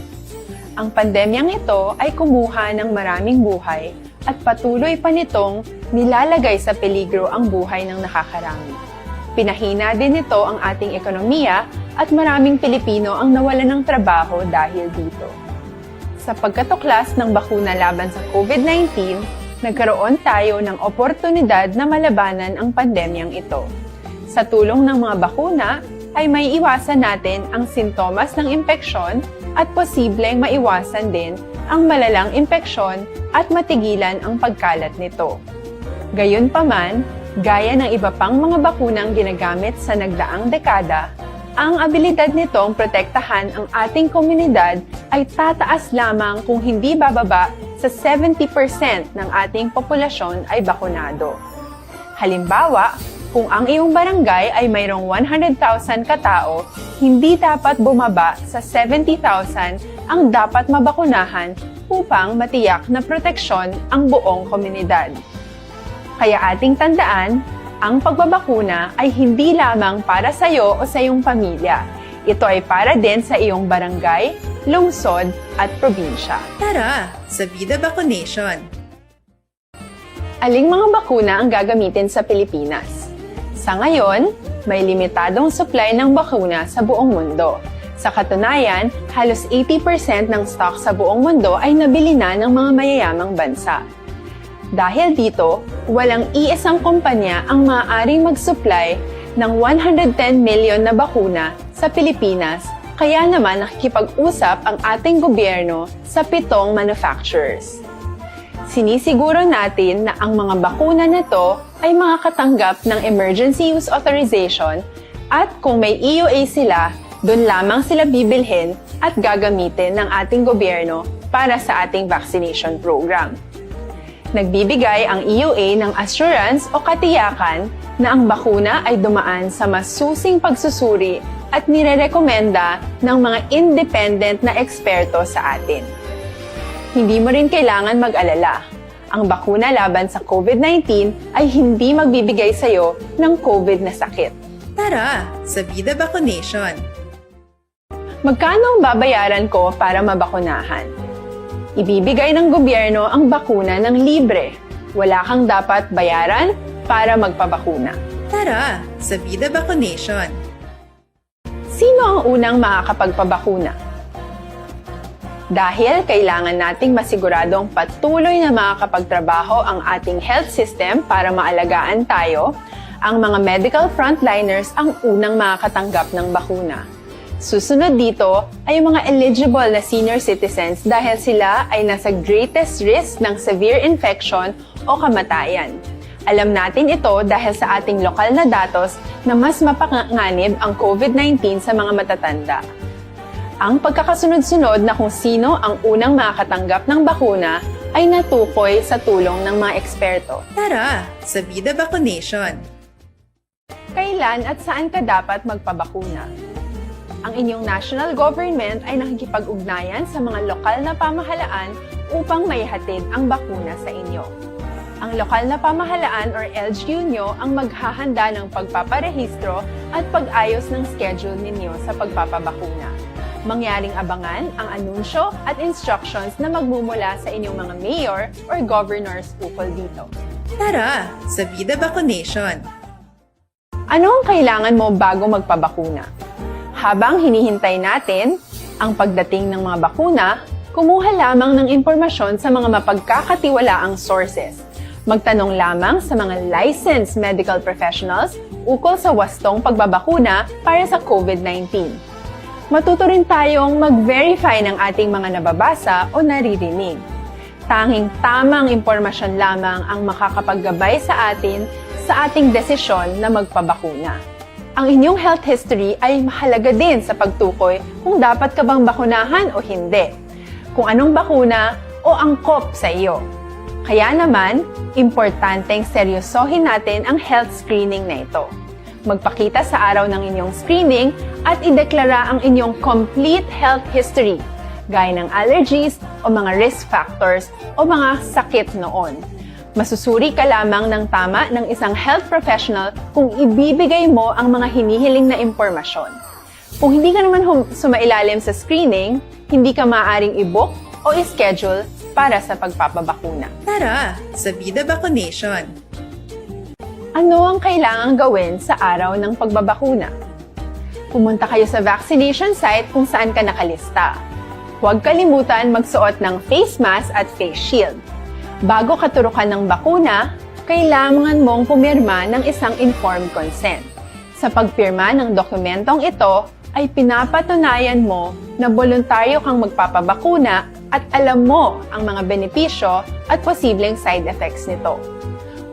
Ang pandemyang ito ay kumuha ng maraming buhay at patuloy pa nitong nilalagay sa peligro ang buhay ng nakakarami. Pinahina din nito ang ating ekonomiya at maraming Pilipino ang nawalan ng trabaho dahil dito. Sa pagkatuklas ng bakuna laban sa COVID nineteen, nagkaroon tayo ng oportunidad na malabanan ang pandemyang ito. Sa tulong ng mga bakuna, ay maiiwasan natin ang sintomas ng impeksyon at posibleng maiwasan din ang malalang impeksyon at matigilan ang pagkalat nito. Gayunpaman, gaya ng iba pang mga bakunang ginagamit sa nagdaang dekada, ang abilidad nitong protektahan ang ating komunidad ay tataas lamang kung hindi bababa sa seventy percent ng ating populasyon ay bakunado. Halimbawa, kung ang iyong barangay ay mayroong one hundred thousand ka tawo, hindi dapat bumaba sa seventy thousand ang dapat mabakunahan upang matiyak na proteksyon ang buong komunidad. Kaya ating tandaan, ang pagbabakuna ay hindi lamang para sa iyo o sa iyong pamilya. Ito ay para din sa iyong barangay, lungsod, at probinsya. Tara, sa Vida Vaccination! Aling mga bakuna ang gagamitin sa Pilipinas? Sa ngayon, may limitadong supply ng bakuna sa buong mundo. Sa katunayan, halos eighty percent ng stock sa buong mundo ay nabili na ng mga mayayamang bansa. Dahil dito, walang iisang kumpanya ang maaaring mag-supply ng one hundred ten million na bakuna sa Pilipinas, kaya naman nakikipag-usap ang ating gobyerno sa pitong manufacturers. Sinisiguro natin na ang mga bakuna na to ay makakatanggap ng emergency use authorization at kung may E U A sila, doon lamang sila bibilhin at gagamitin ng ating gobyerno para sa ating vaccination program. Nagbibigay ang E U A ng assurance o katiyakan na ang bakuna ay dumaan sa masusing pagsusuri at nirerekomenda ng mga independent na eksperto sa atin. Hindi mo rin kailangan mag-alala. Ang bakuna laban sa COVID nineteen ay hindi magbibigay sa iyo ng COVID na sakit. Tara, sa Vida Vaccination! Magkano ang babayaran ko para mabakunahan? Ibibigay ng gobyerno ang bakuna ng libre. Wala kang dapat bayaran para magpabakuna. Tara, sa Vida Vaccination! Sino ang unang makakapagpabakuna? Dahil kailangan nating masiguradong patuloy na makakapagtrabaho ang ating health system para maalagaan tayo, ang mga medical frontliners ang unang makakatanggap ng bakuna. Susunod dito ay ang mga eligible na senior citizens dahil sila ay nasa greatest risk ng severe infection o kamatayan. Alam natin ito dahil sa ating lokal na datos na mas mapanganib ang COVID nineteen sa mga matatanda. Ang pagkakasunod-sunod na kung sino ang unang makakatanggap ng bakuna ay natukoy sa tulong ng mga eksperto. Tara, sa Vida Vaccination! Kailan at saan ka dapat magpabakuna? Ang inyong national government ay nakikipag-ugnayan sa mga lokal na pamahalaan upang maihatid ang bakuna sa inyo. Ang lokal na pamahalaan or L G U nyo ang maghahanda ng pagpaparehistro at pag-ayos ng schedule ninyo sa pagpapabakuna. Mangyaring abangan ang anunsyo at instructions na magmumula sa inyong mga mayor or governors ukol dito. Tara, sa Vida Vaccination! Ano ang kailangan mo bago magpabakuna? Habang hinihintay natin ang pagdating ng mga bakuna, kumuha lamang ng impormasyon sa mga mapagkakatiwalaang sources. Magtanong lamang sa mga licensed medical professionals ukol sa wastong pagbabakuna para sa COVID nineteen. Matuto rin tayong mag-verify ng ating mga nababasa o naririnig. Tanging tamang impormasyon lamang ang makakapaggabay sa atin sa ating desisyon na magpabakuna. Ang inyong health history ay mahalaga din sa pagtukoy kung dapat ka bang bakunahan o hindi. Kung anong bakuna o angkop sa iyo. Kaya naman, importanteng seryosohin natin ang health screening na ito. Magpakita sa araw ng inyong screening at ideklara ang inyong complete health history, gaya ng allergies o mga risk factors o mga sakit noon. Masusuri ka lamang ng tama ng isang health professional kung ibibigay mo ang mga hinihiling na impormasyon. Kung hindi ka naman hum- sumailalim sa screening, hindi ka maaaring i-book o i-schedule para sa pagpapabakuna. Tara sa Bida Vaccination! Ano ang kailangang gawin sa araw ng pagbabakuna? Pumunta kayo sa vaccination site kung saan ka nakalista. Huwag kalimutan magsuot ng face mask at face shield. Bago ka turukan ng bakuna, kailangan mong pumirma ng isang informed consent. Sa pagpirma ng dokumentong ito ay pinapatunayan mo na boluntaryo kang magpapabakuna at alam mo ang mga benepisyo at posibleng side effects nito.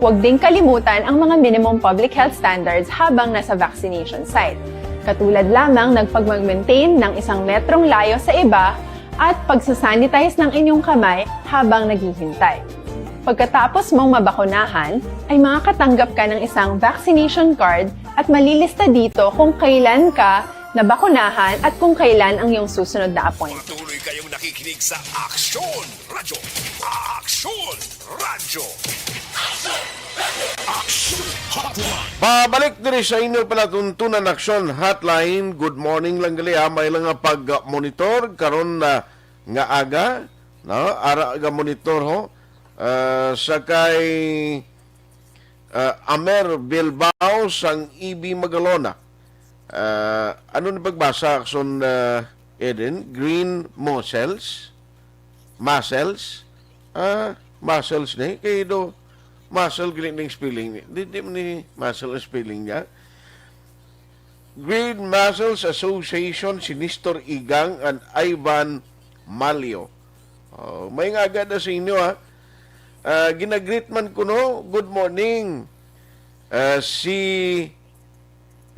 Huwag ding kalimutan ang mga minimum public health standards habang nasa vaccination site. Katulad lamang ng pagmag-maintain ng isang metrong layo sa iba at pagsasanitize ng inyong kamay habang naghihintay. Pagkatapos mong mabakunahan, ay makakatanggap ka ng isang vaccination card at malilista dito kung kailan ka nabakunahan at kung kailan ang iyong susunod na appointment. Patuloy kayong nakikinig sa Aksyon Radyo. Aksyon Radyo. Aksyon Hotline. Pabalik diri sa inyo palatuntunan, Aksyon Hotline. Good morning lang gali, ha. May lang nga pag-monitor karon na nga aga, no? Ara ga monitor ho. Ah, sa kay, ah, Amer Bilbao sang E B Magalona. Ah, ano ni pagbasa, Aksyon, ah, Eden? Green mussels? Mussels? Ah, mussels ni. Kay do, mussel gini ning spelling ni. Di, di man ni mussel ang spelling niya. Green Mussels Association, si Nestor Igang and Ivan Malio. Oh, may nga aga na sa inyo, ha. Ah, ginagreet man kuno, "Good morning." Ah, si,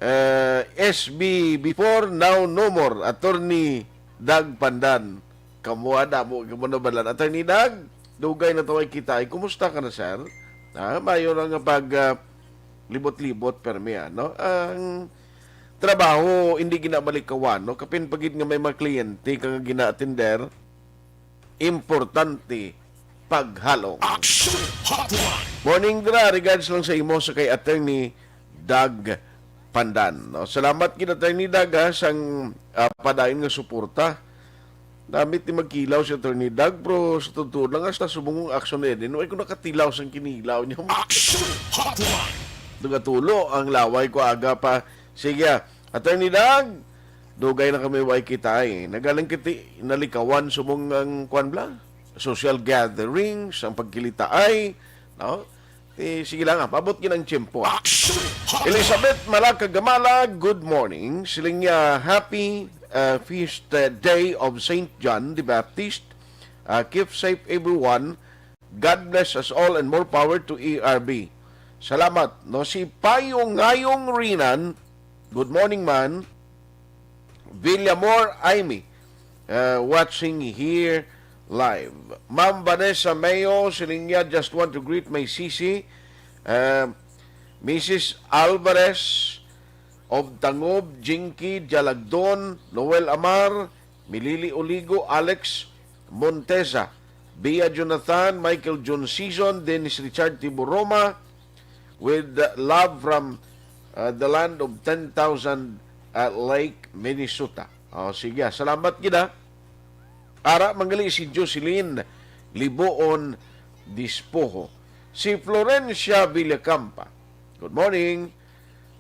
ah, S B before, now no more, Attorney Doug Pandan. Kamo, ah, damo, kamo na balan. Attorney Doug, dugay na to ay kita. Ay, kumusta ka na, sir? Ah, mayo na nga pag, ah, libot-libot, permi, ano? Ang trabaho, hindi ginabalikawan, no? Kapin pagid nga may mga kliyente ka nga gina-attender, importante paghalong. Action Hotline. Morning, Dra. Regards lang sa imo sa kay Attorney Doug Pandan, no? Salamat gid, Attorney Doug, ha, sang, ah, padayon nga suporta. Namit ni magkilaw si Attorney Doug, pero sa totoo lang, hasta subong ang aksyon na yun. Way ko nakatilaw sang kinilaw niya. Action Hotline. Nagatulo ang laway ko aga pa. Sige, ah. Attorney Doug, dugay na kami way kita, eh. Nagaling kiti, nalikawan subong ang kwan bla? Social gatherings, ang pagkilitaay, no? Eh, sige lang, ah, paabot gid ang tiyempo, ah. Action Hotline. Elizabeth Malacagamala, good morning. Siling niya, "Happy, uh, feast, uh, day of Saint John the Baptist. Uh, keep safe everyone. God bless us all and more power to E R B." Salamat, no? Si Payong Ngayong Rinan, "Good morning, man." Villamor Aimee, uh, watching here live. Ma'am Vanessa Mayo, siling niya, "Just want to greet my sisi, uh, Missus Alvarez of Tangob, Jinky Jalagdon, Noel Amar, Milili Oligo, Alex Monteza, Bia Jonathan, Michael John Season, Dennis Richard Tiburoma, with, uh, love from, uh, the land of ten thousand, uh, Lake, Minnesota." Oh, sige, ah. Salamat gid, ah. Ara, manggali si Jocelyn Liboon Dispoho. Si Florencia Villacampa, "Good morning.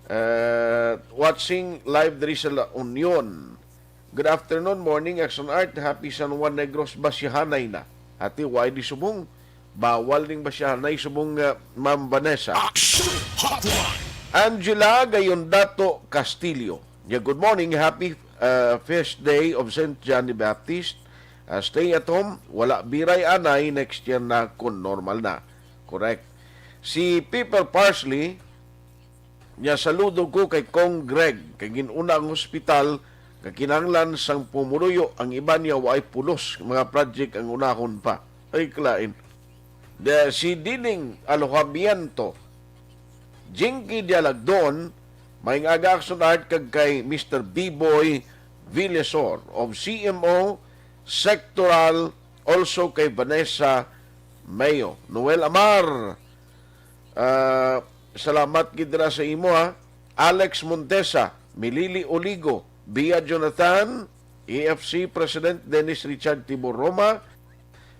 Uh, watching live diri sa La Union. Good afternoon, morning, Action Art. Happy San Juan Negros, basihanay na." Ati, why di subong? Bawal ning basihanay subong, uh, Ma'am Vanessa. Action Hotline. Angela Gayondato Castillo. Yeah, "Good morning. Happy, uh, first day of Saint John the Baptist. Uh, stay at home. Wala biray anay, next year na kung normal na." Correct. Si Pepper Parsley, niya, "Saludo ko kay Cong Greg, kay gin-una ang hospital nga kinahanglan sang pumuruyo, ang iban niya waay pulos, mga project ang unahon pa." Ay, kalain. The, si Dining Alojamiento, Jinky Dialagdon, may nga aga Action Art kag kay Mister B-Boy Villesor of C M O Sectoral, also kay Vanessa Mayo. Noel Amar, ah, salamat gid dira sa imo, ha. Alex Montesa, Milili Oligo, Bia Jonathan, E F C President Dennis Richard Tibor Roma,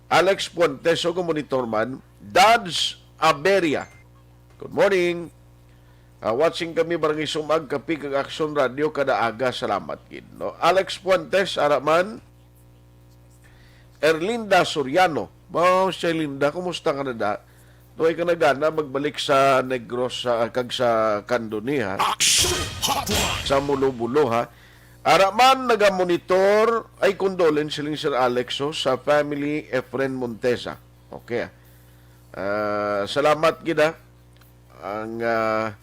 Alex Puentes, ug monitor man, Dads Aberia. Good morning. Ah, watching kami, Barangay Sumag, Kapi kag Action Radio kada aga. Salamat gid, no? Alex Puentes, ara man. Erlinda Soriano. Ba, si Erlinda, kumusta ka na da? Tuway ka na gana magbalik sa Negros, ah, kag sa Candoni, ha? Action Hotline. Sa Mulo-Bulo, ha? Ara man nagamonitor, ay condolence siling Sir Alex, oh, sa family Efren Montesa. Okay, ah. Ah, salamat gid, ah. Ang, ah,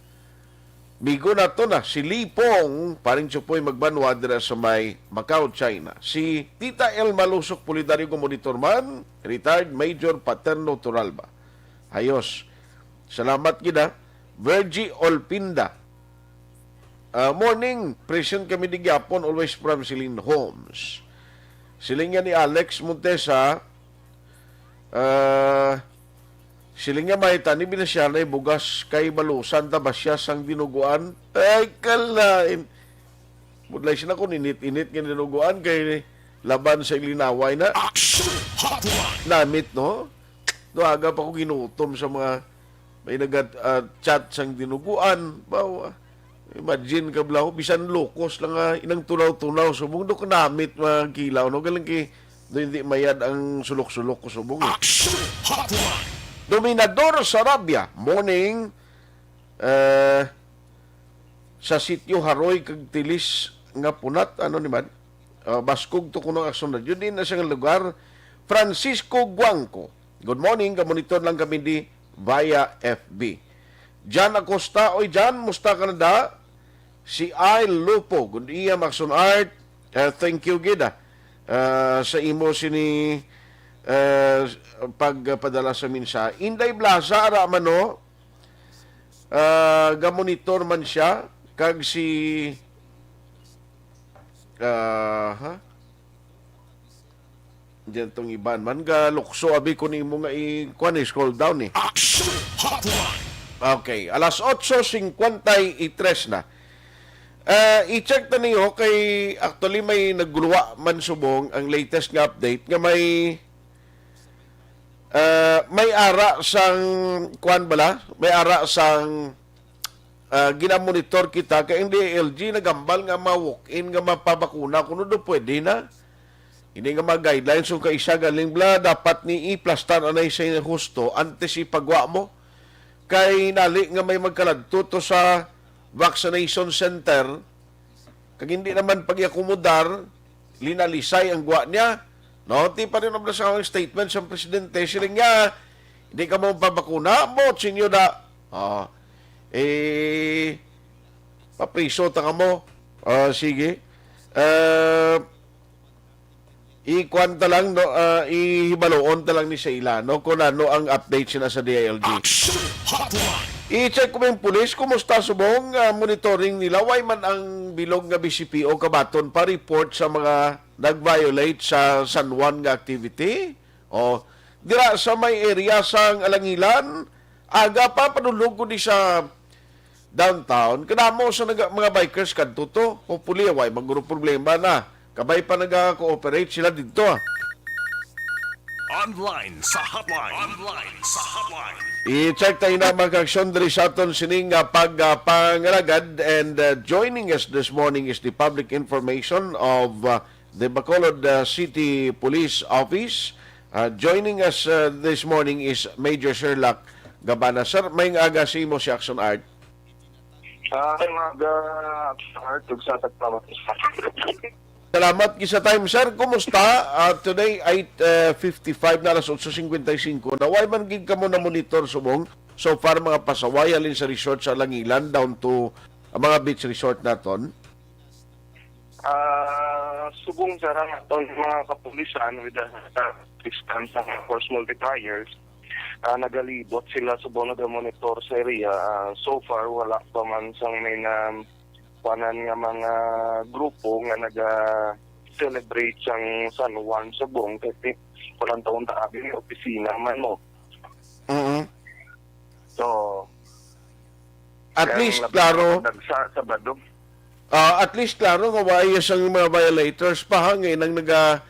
migo nato na, si Lipong, paring Chupoy Magbanwa, dira sa may Macau, China. Si Tita Elma Lusok Pulidario, monitor man, retired Major Paterno Turalba. Ayos. Salamat gid, ha. Virgie Olpinda. Ah, morning, present kami di gyapon, always from Celine Homes. Siling niya ni Alex Montesa, ah, siling niya, may tani binasya na bugas kay balusan ta ba siya sang dinuguan? Ay, kalain. Budlay sila kung init-init nga dinuguan kay laban sa ilinaway na. Action Hotline. Namit, no? Duaga pa ko ginutom sa mga may naga, ah, chat sang dinuguan. Bawa. Imagine ka, Blau, bisan lukos lang nga inang tunaw-tunaw, subong do kanamit mga kilaw, no? Galing kay do hindi mayad ang sulok-sulok ko subong, eh. Action Hotline. Dominador Sarabia, morning, eh, sa sitio Haroy kag Tilis nga punat, ano ni man? Ah, Baskog to kuno ang aksyon na. Yun din na siyang lugar. Francisco Guangco. Good morning, kamonitor lang kami di via F B. Jan Acosta, oy Jan, musta ka na da? Si Ay Lupo, good iya, Maxon Art. Ah, thank you gid, ah. Ah, sa imo sini, ah, pagpadala sa mensahe. Inday Blasa, ara man, no? Ah, gamonitor man siya, kag si, ah, ha? Diyan tong iban man, ga lukso, abi ko nimo nga i-, kuwan, i-scroll down, eh. Action Hotline. Okay, alas otso cincuenta y tres na. Ah, i-check ta niyo kay actually may nagluwa man subong ang latest nga update nga may, ah, may ara sang kuwan bala, may ara sang, ah, ginamonitor kita kay ang D I L G nagambal nga ma-walk-in nga mapabakuna kuno do pwede na. Ini nga mga guidelines, kung kaisa galing bala, dapat ni iplastar anay sa husto antes ipagwa mo. Kay nali nga may magkaladto to sa vaccination center, kag hindi naman pag-iakomodar, linalisay ang gwa niya. No, ti pa rin ang sa statement sa presidente, siling niya, hindi ka mo pabakuna, mo, sinyo na. Ah, eh, papriso ta ka mo. Ah, sige. Ah, ikuan ta lang, no, ah, ihibaloon ta lang ni sa ila, no, kung ano ang update sina sa D I L G. Action Hotline. I-check ko yung pulis, kumusta subong, ah, monitoring nila? Way man ang bilog nga B C P O kabaton pa report sa mga nag-violate sa San Juan nga activity? O, dira sa may area sang Alangilan, aga pa, padulog ko di sa downtown. Kadamo sa naga-, mga bikers kadto to. Hopefully, way maguro problema na. Kabay pa naga-cooperate sila didto, ah. Online sa hotline. Online sa hotline. I-check tayo na mga aksyon diri sa aton sining, ah, pag, ah, pangalagad. And, ah, joining us this morning is the public information of, ah, the Bacolod, ah, City Police Office. Ah, joining us, ah, this morning is Major Sherlock Gabana. Sir, may nga aga sa imo si Action Art. Ah, ay, mga ga-, Art, ug sa tagpawat. Salamat gid sa time, sir. Kumusta? Ah, today, eight, ah, fifty-five na, alas otso cincuenta y cinco na. Way man gid kamo na monitor subong so far mga pasaway halin sa resort sa Langilan down to ang mga beach resort naton? Ah, subong sa ra naton mga kapulisan with the, sa assistance sa mga force multipliers, ah, nagalibot sila subong nagamonitor sa area. Ah, so far, wala pa man sang may na kuanan nga mga grupo nga naga-celebrate sang San Juan subong kay ti-, kulang taon ta abi may opisina man mo. Mm. So, At kaya least, labi klaro, na dagsa Sabado. ah, at least, klaro nga wala sang mga violators pa, ha, ngayon ang naga,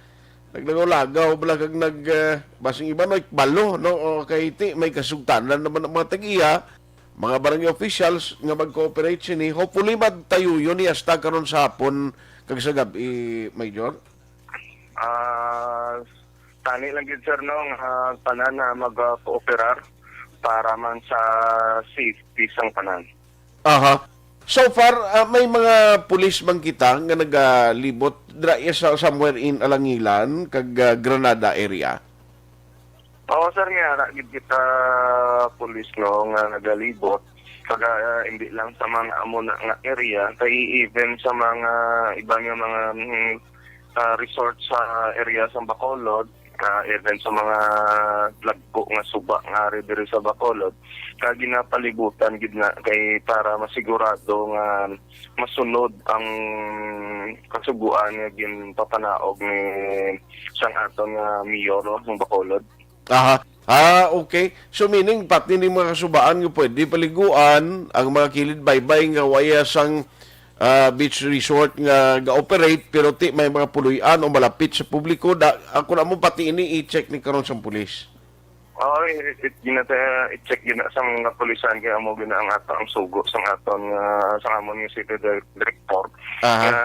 naglagaw-lagaw, bala kag nag, ah, basing iba, no, balo, no, o kay ti, may kasugtanan naman ang mga tag-iya, mga barangay officials nga mag-cooperate sini. Hopefully, magtayuyon ni hasta karon sa hapon kag sa gab-i, Major. Ah, tani lang gid, sir, no, nga tanan na mag-cooperar para man sa safety sang tanan. Aha. So far, ah, may mga pulis man kita nga nagalibot dra iya sa somewhere in Alangilan kag, ah, Granada area. Oo, sir, nga ara gid kita pulis, no, nga nagalibot. Kag, ah, hindi lang sa mga amo na nga area, kay even sa mga iba nga mga, mm, ah, resort sa area sa Bacolod, ah, even sa mga dagko nga suba nga ari diri sa Bacolod, ka ginapalibutan gid na kay para masigurado nga masunod ang kasugoan nga ginpapanaog ni sang aton nga mayor, no, sang Bacolod. Aha. Ah, okay. So meaning, pati ni mga kasubaan nga pwede paliguan ang mga kilid baybay nga waya sang, ah, beach resort nga ga-operate, pero ti may mga puloy-an o malapit sa publiko, da, ako na mo pati ini i-check ni karon sang pulis. Oo, i-, i-, ginata-, i-check gina sa mga pulisan kay amo gina ang ato ang sugo sang aton nga sa amon nga city dir-, director. Aha. Nga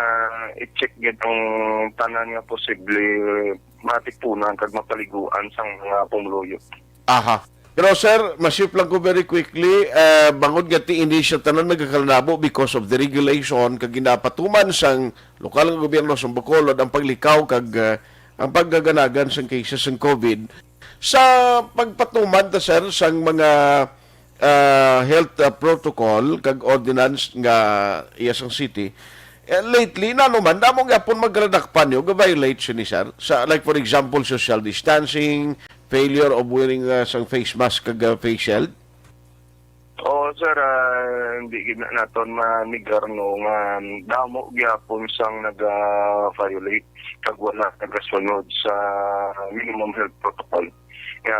i-check gid ang tanan nga posible matipunan kag mapaliguan sang mga pumuluyo. Aha. Pero sir, masip lang ko very quickly, eh, bangod nga ti ini siya tanan nagakalanabo because of the regulation kag ginapatuman sang lokal nga gobyerno sa Bacolod ang paglikaw kag, eh, ang pagkaganagan sang cases sang COVID. Sa pagpatuman ta, sir, sang mga, ah, health, ah, protocol kag ordinance nga iya sang city, eh, lately, nano man, damo gyapon magradakpan nyo, ga-violate siya ni, sir. Sa, like, for example, social distancing, failure of wearing, ah, sang face mask kag, ah, face shield. Oo, sir, ah, hindi gid na naton manigar, no, nga damo gyapon sang naga-violate kag wala nagasunod sa minimum health protocol. Nga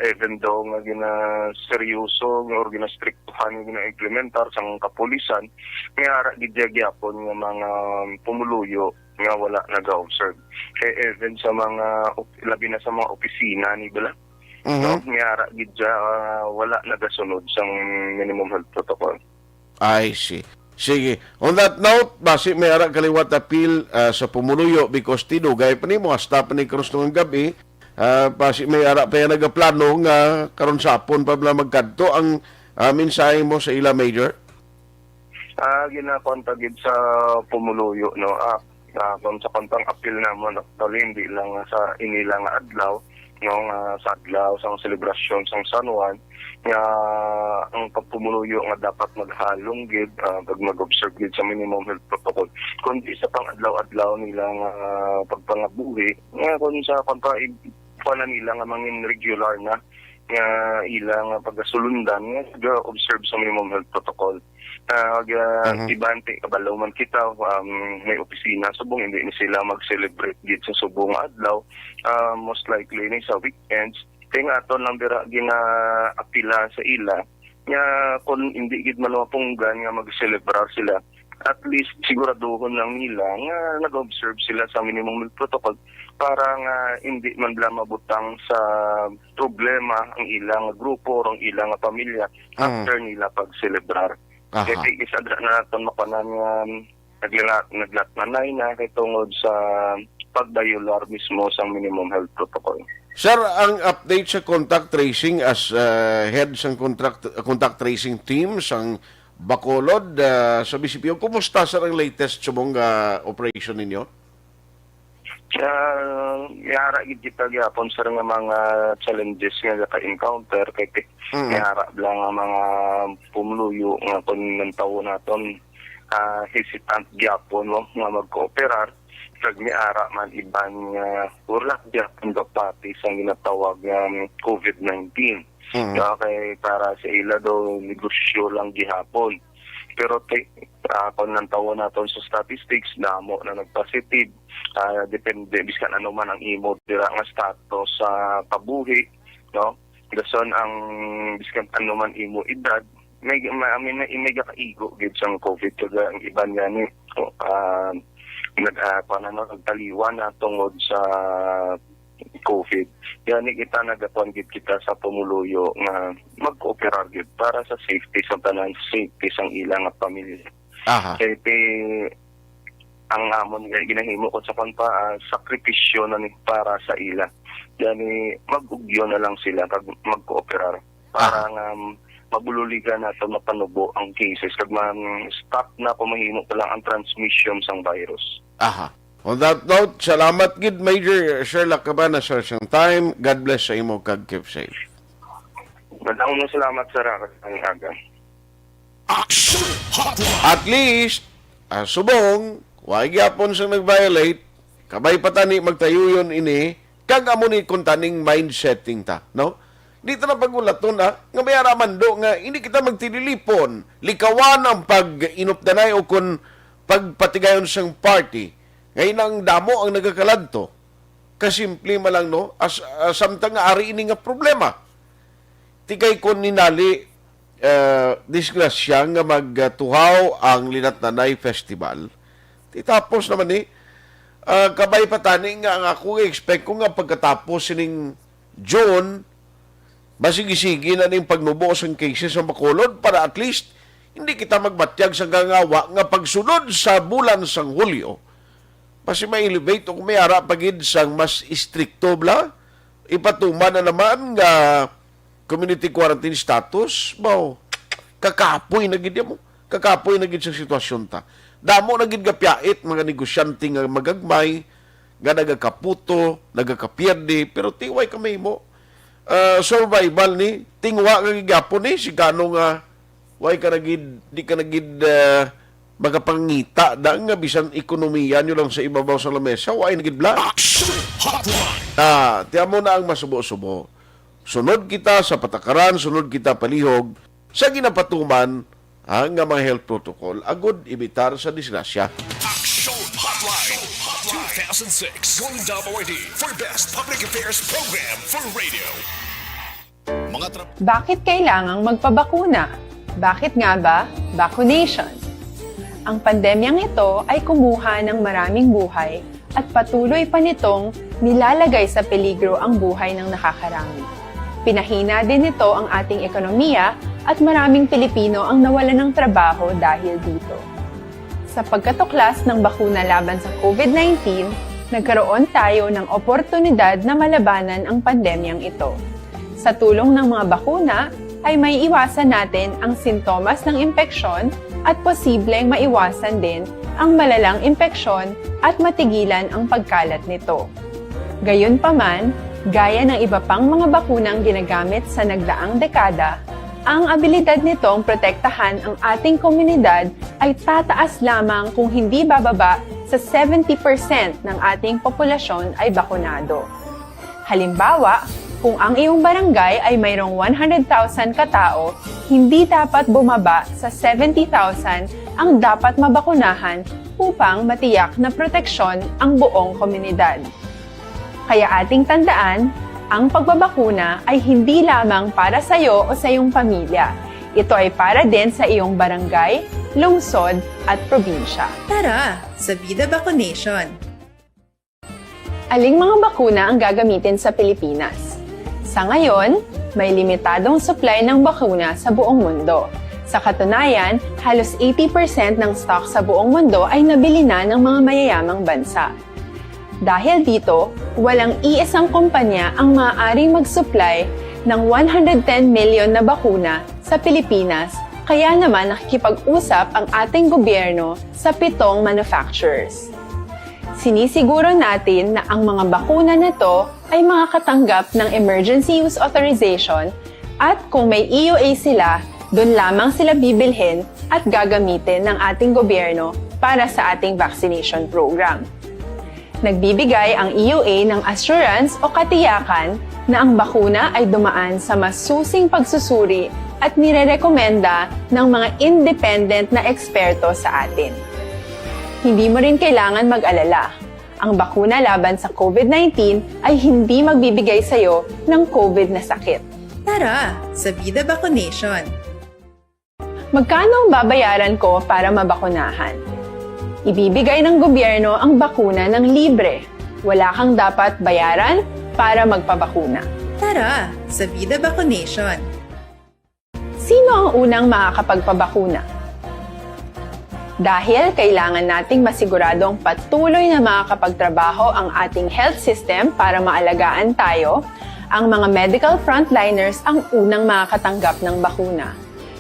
even though nga ginaseryoso or ginastriktuhan nga gina-implementar sang kapulisan, nga ara gid gyapon nga mga pumuluyo nga wala naga-observe. Kay even sa mga op-, labi na sa mga opisina ni bala, Mhm. no? Nga ara gid siya, ah, wala nagasunod sang minimum health protocol. I see. Sige. On that note, basi may ara kaliwat apil, ah, sa pumuluyo because tinugay pa nimo hasta pa ni krus nga gabi. Ah, basi may ara pa yan nagaplano nga karon sa hapon pa bala magkadto ang, ah, mensahe mo sa ila, Major? Ah, ginakuan ta gid sa pumuluyo, no? Ah, ah, kung sa kuntang apil namon, actually, hindi lang sa inila nga adlaw, no, nga sa adlaw sang selebrasyon sang San Juan, nga ang pagpumuluyo nga dapat maghalong gid, ah, kag mag-observe gid sa minimum health protocol. Kundi sa pang-adlaw-adlaw nila nga pagpangabuhi, nga kung sa pagpa-, kuan na nila nga mangin regular na, nga ila nga pagasulundan nga ga-observe sa minimum health protocol. Ah, ga-, Mhm. iban ti kabalo man kita, um, may opisina subong hindi ni sila mag-celebrate gid sa subong nga adlaw. Ah, most likely ni sa weekends. Kay nga aton lang dira ginaapila sa ila nga kung hindi gid man mapunggan nga mag-celebrar sila, at least siguraduhon lang nila nga nag-observe sila sa minimum health protocol para nga hindi man bala mabutang sa problema ang ilang grupo o ang ilang pamilya Mm. after nila pag-celebrar. Aha. Kay ti isa dra na naton makuanan nga nagla-, naglatmanay na kay tungod sa pagbayular mismo sa minimum health protocol. Sir, ang update sa contact tracing as, uh, head sang contact, contact tracing team sang Bacolod, uh, sa B C P O, kumusta, sir, ang latest subong nga operation ninyo? Ah, may ara gid kita gyapon, sir, nga mga challenges nga naka-encounter kay ti-, Mm. may ara lang nga mga pumuluyo nga kung nantawo naton, ah, hesitant gyapon, no, nga magkooperar. Kag may ara man iban nga wala gyapon kapati sang ginatawag nga covid nineteen. Mhm. Okay, para sa ila daw negosyo lang gihapon. Pero ti-, ah, kung nantawon naton sa statistics, damo na nagpositive. Ah, depende, biskan ano man ang imo dira nga status sa kabuhi, no? Dason ang biskan ano man imo edad, may, may, may, may gakaigo gid sang covid, kag ang iban gani, ah, nag, ah, kuwan na, nagtaliwan na tungod sa covid. Gani kita nagakuan gid kita sa pumuluyo nga mag-cooperar gid para sa safety sa tanan, safety sang ila nga pamilya. Aha. Kay ti-, ang amon nga ginahimo ko sa kwan pa, ah, sakripisyo na ni para sa ila. Gani mag-ugyo na lang sila kag mag-cooperar para Aha. nga, um, mabululigan nato mapanubo ang cases kag ma-stop na kung mahimo pa lang ang transmission sang virus. Aha. On that note, salamat gid, Major Sherlock Cabana, sir, sang time. God bless sa imo kag keep safe. Madamo nga salamat, sir, ha, kag ang aga. Action Hotline. At least, ah, subong, wa gyapon sang nag-violate, kabay pa tani magtayuyon ini, kag amo ni kuntaning mindsetting ta, no? Di ta na pag-ulaton, ah, nga may ara man do nga hindi kita magtililipon, likawan ang pag-inupdanay o kun pagpatigayon sang party, nga inang damo ang nagakaladto. Kasimple man lang, no? As, ah, samtang nga ari ini nga problema. Ti kay kun ninali, eh, disgrasya nga magtuhaw ang Linatnanay Festival, ti tapos naman ni, ah, kabay pa tani nga ang ako expect ko nga pagkatapos sining June, masigi-sige na ning pagnubo sang cases sa Bacolod para at least hindi kita magbatyag sa gangawa nga pagsulod sa bulan sang Hulyo. Basi ma-elevate o kung may ara pa gid sang mas istrikto bala, ipatuman na naman nga community quarantine status, baw, kakapoy na gid mo. Kakapoy na gid sa sitwasyon ta. Damo na gid nga piyait, mga negosyante nga magagmay, nga nagakaputo, nagakapierde, pero ti way ka mahimo. Ah, survival ni, tingwa nga gigapon ni, si kano nga, way ka na gid, di ka na gid, ah, makapangita da nga bisan ekonomiya nyo lang sa ibabaw sa lamesa, way na gid bla. Action Hotline. Ah, ti amo na ang masubo-subo. Sunod kita sa patakaran, sunod kita palihog sa ginapatuman, ha, nga mga health protocol agud ebitar sa disgrasya. Action Hotline two thousand six Golden Dome Awardee for Best Public Affairs Program for Radio. Mga tra- Bakit kailangang magpabakuna? Bakit nga ba vaccination? Ang pandemyang ito ay kumuha ng maraming buhay at patuloy pa nitong nilalagay sa peligro ang buhay ng nakakarami. Pinahina din nito ang ating ekonomiya at maraming Pilipino ang nawalan ng trabaho dahil dito. Sa pagkatuklas ng bakuna laban sa covid nineteen, nagkaroon tayo ng oportunidad na malabanan ang pandemyang ito. Sa tulong ng mga bakuna, ay maiiwasan natin ang sintomas ng impeksyon at posibleng maiwasan din ang malalang impeksyon at matigilan ang pagkalat nito. Gayunpaman, gaya ng iba pang mga bakunang ginagamit sa nagdaang dekada, ang abilidad nitong protektahan ang ating komunidad ay tataas lamang kung hindi bababa sa seventy percent ng ating populasyon ay bakunado. Halimbawa, kung ang iyong barangay ay mayroong one hundred thousand katao, hindi dapat bumaba sa seventy thousand ang dapat mabakunahan upang matiyak na proteksyon ang buong komunidad. Kaya ating tandaan, ang pagbabakuna ay hindi lamang para sa iyo o sa iyong pamilya. Ito ay para din sa iyong barangay, lungsod, at probinsya. Tara, sa Vida Vaccination! Aling mga bakuna ang gagamitin sa Pilipinas? Sa ngayon, may limitadong supply ng bakuna sa buong mundo. Sa katunayan, halos eighty percent ng stock sa buong mundo ay nabili na ng mga mayayamang bansa. Dahil dito, walang iisang kumpanya ang maaaring mag-supply ng one hundred ten million na bakuna sa Pilipinas, kaya naman nakikipag-usap ang ating gobyerno sa pitong manufacturers. Sinisiguro natin na ang mga bakuna na to ay makakatanggap ng emergency use authorization at kung may E U A sila, doon lamang sila bibilhin at gagamitin ng ating gobyerno para sa ating vaccination program. Nagbibigay ang E U A ng assurance o katiyakan na ang bakuna ay dumaan sa masusing pagsusuri at nirerekomenda ng mga independent na eksperto sa atin. Hindi mo rin kailangan mag-alala. Ang bakuna laban sa COVID nineteen ay hindi magbibigay sa iyo ng COVID na sakit. Tara sa Vida Vaccination! Magkano ang babayaran ko para mabakunahan? Ibibigay ng gobyerno ang bakuna ng libre. Wala kang dapat bayaran para magpabakuna. Tara sa Vida Vaccination! Sino ang unang makakapagpabakuna? Dahil kailangan nating masiguradong patuloy na makakapagtrabaho ang ating health system para maalagaan tayo, ang mga medical frontliners ang unang makakatanggap ng bakuna.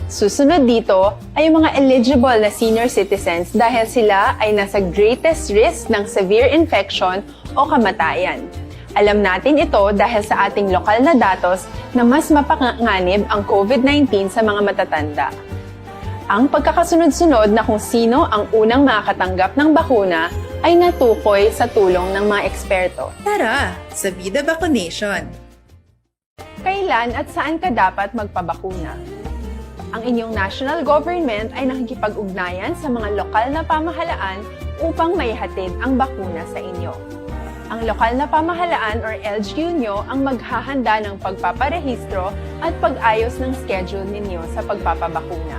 Susunod dito ay ang mga eligible na senior citizens dahil sila ay nasa greatest risk ng severe infection o kamatayan. Alam natin ito dahil sa ating lokal na datos na mas mapanganib ang COVID nineteen sa mga matatanda. Ang pagkakasunod-sunod na kung sino ang unang makakatanggap ng bakuna ay natukoy sa tulong ng mga eksperto. Tara sa Vida Vaccination! Kailan at saan ka dapat magpabakuna? Ang inyong national government ay nakikipag-ugnayan sa mga lokal na pamahalaan upang maihatid ang bakuna sa inyo. Ang lokal na pamahalaan or L G U nyo ang maghahanda ng pagpaparehistro at pag-ayos ng schedule ninyo sa pagpapabakuna.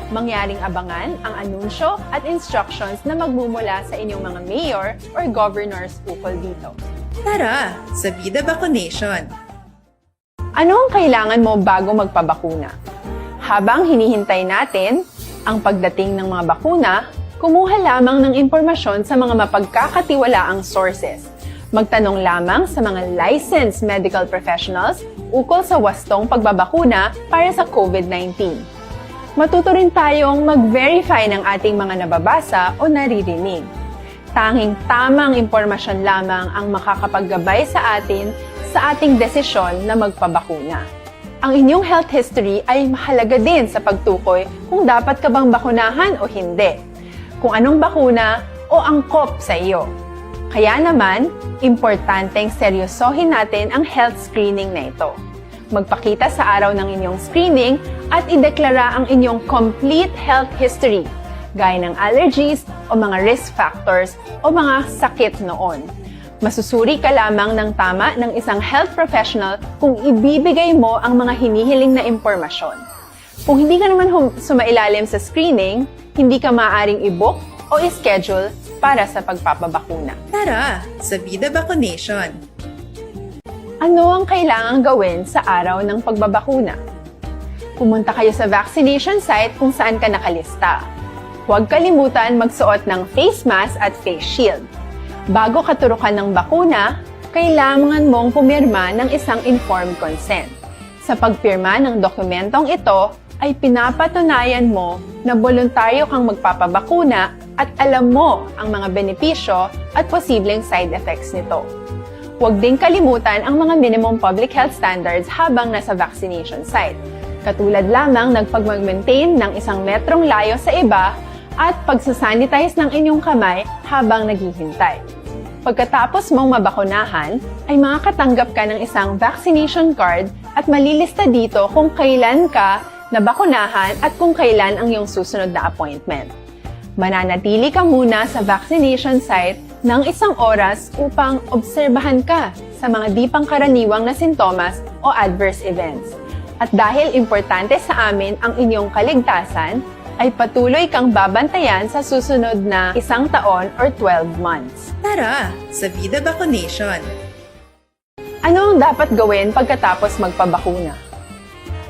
Mangyaring abangan ang anunsyo at instructions na magmumula sa inyong mga mayor or governors ukol dito. Tara sa Vida Vaccination! Ano ang kailangan mo bago magpabakuna? Habang hinihintay natin ang pagdating ng mga bakuna, kumuha lamang ng impormasyon sa mga mapagkakatiwalaang sources. Magtanong lamang sa mga licensed medical professionals ukol sa wastong pagbabakuna para sa COVID nineteen. Matuto rin tayong mag-verify ng ating mga nababasa o naririnig. Tanging tamang impormasyon lamang ang makakapaggabay sa atin sa ating desisyon na magpabakuna. Ang inyong health history ay mahalaga din sa pagtukoy kung dapat ka bang bakunahan o hindi, kung anong bakuna o angkop sa iyo. Kaya naman, importanteng seryosohin natin ang health screening na ito. Magpakita sa araw ng inyong screening at ideklara ang inyong complete health history, gaya ng allergies o mga risk factors o mga sakit noon. Masusuri ka lamang ng tama ng isang health professional kung ibibigay mo ang mga hinihiling na impormasyon. Kung hindi ka naman hum- sumailalim sa screening, hindi ka maaaring i-book o i-schedule para sa pagpapabakuna. Tara sa Vida Vaccination! Ano ang kailangang gawin sa araw ng pagbabakuna? Pumunta kayo sa vaccination site kung saan ka nakalista. Huwag kalimutan magsuot ng face mask at face shield. Bago ka turukan ng bakuna, kailangan mong pumirma ng isang informed consent. Sa pagpirma ng dokumentong ito, ay pinapatunayan mo na boluntaryo kang magpapabakuna at alam mo ang mga benepisyo at posibleng side effects nito. Huwag ding kalimutan ang mga minimum public health standards habang nasa vaccination site, katulad lamang ng pagmag-maintain ng isang metrong layo sa iba at pagsasanitize ng inyong kamay habang naghihintay. Pagkatapos mong mabakunahan, ay makakatanggap ka ng isang vaccination card at malilista dito kung kailan ka nabakunahan at kung kailan ang iyong susunod na appointment. Mananatili ka muna sa vaccination site ng isang oras upang obserbahan ka sa mga di pangkaraniwang na sintomas o adverse events. At dahil importante sa amin ang inyong kaligtasan, ay patuloy kang babantayan sa susunod na isang taon or twelve months. Tara sa Vida Vaccination! Ano ang dapat gawin pagkatapos magpabakuna?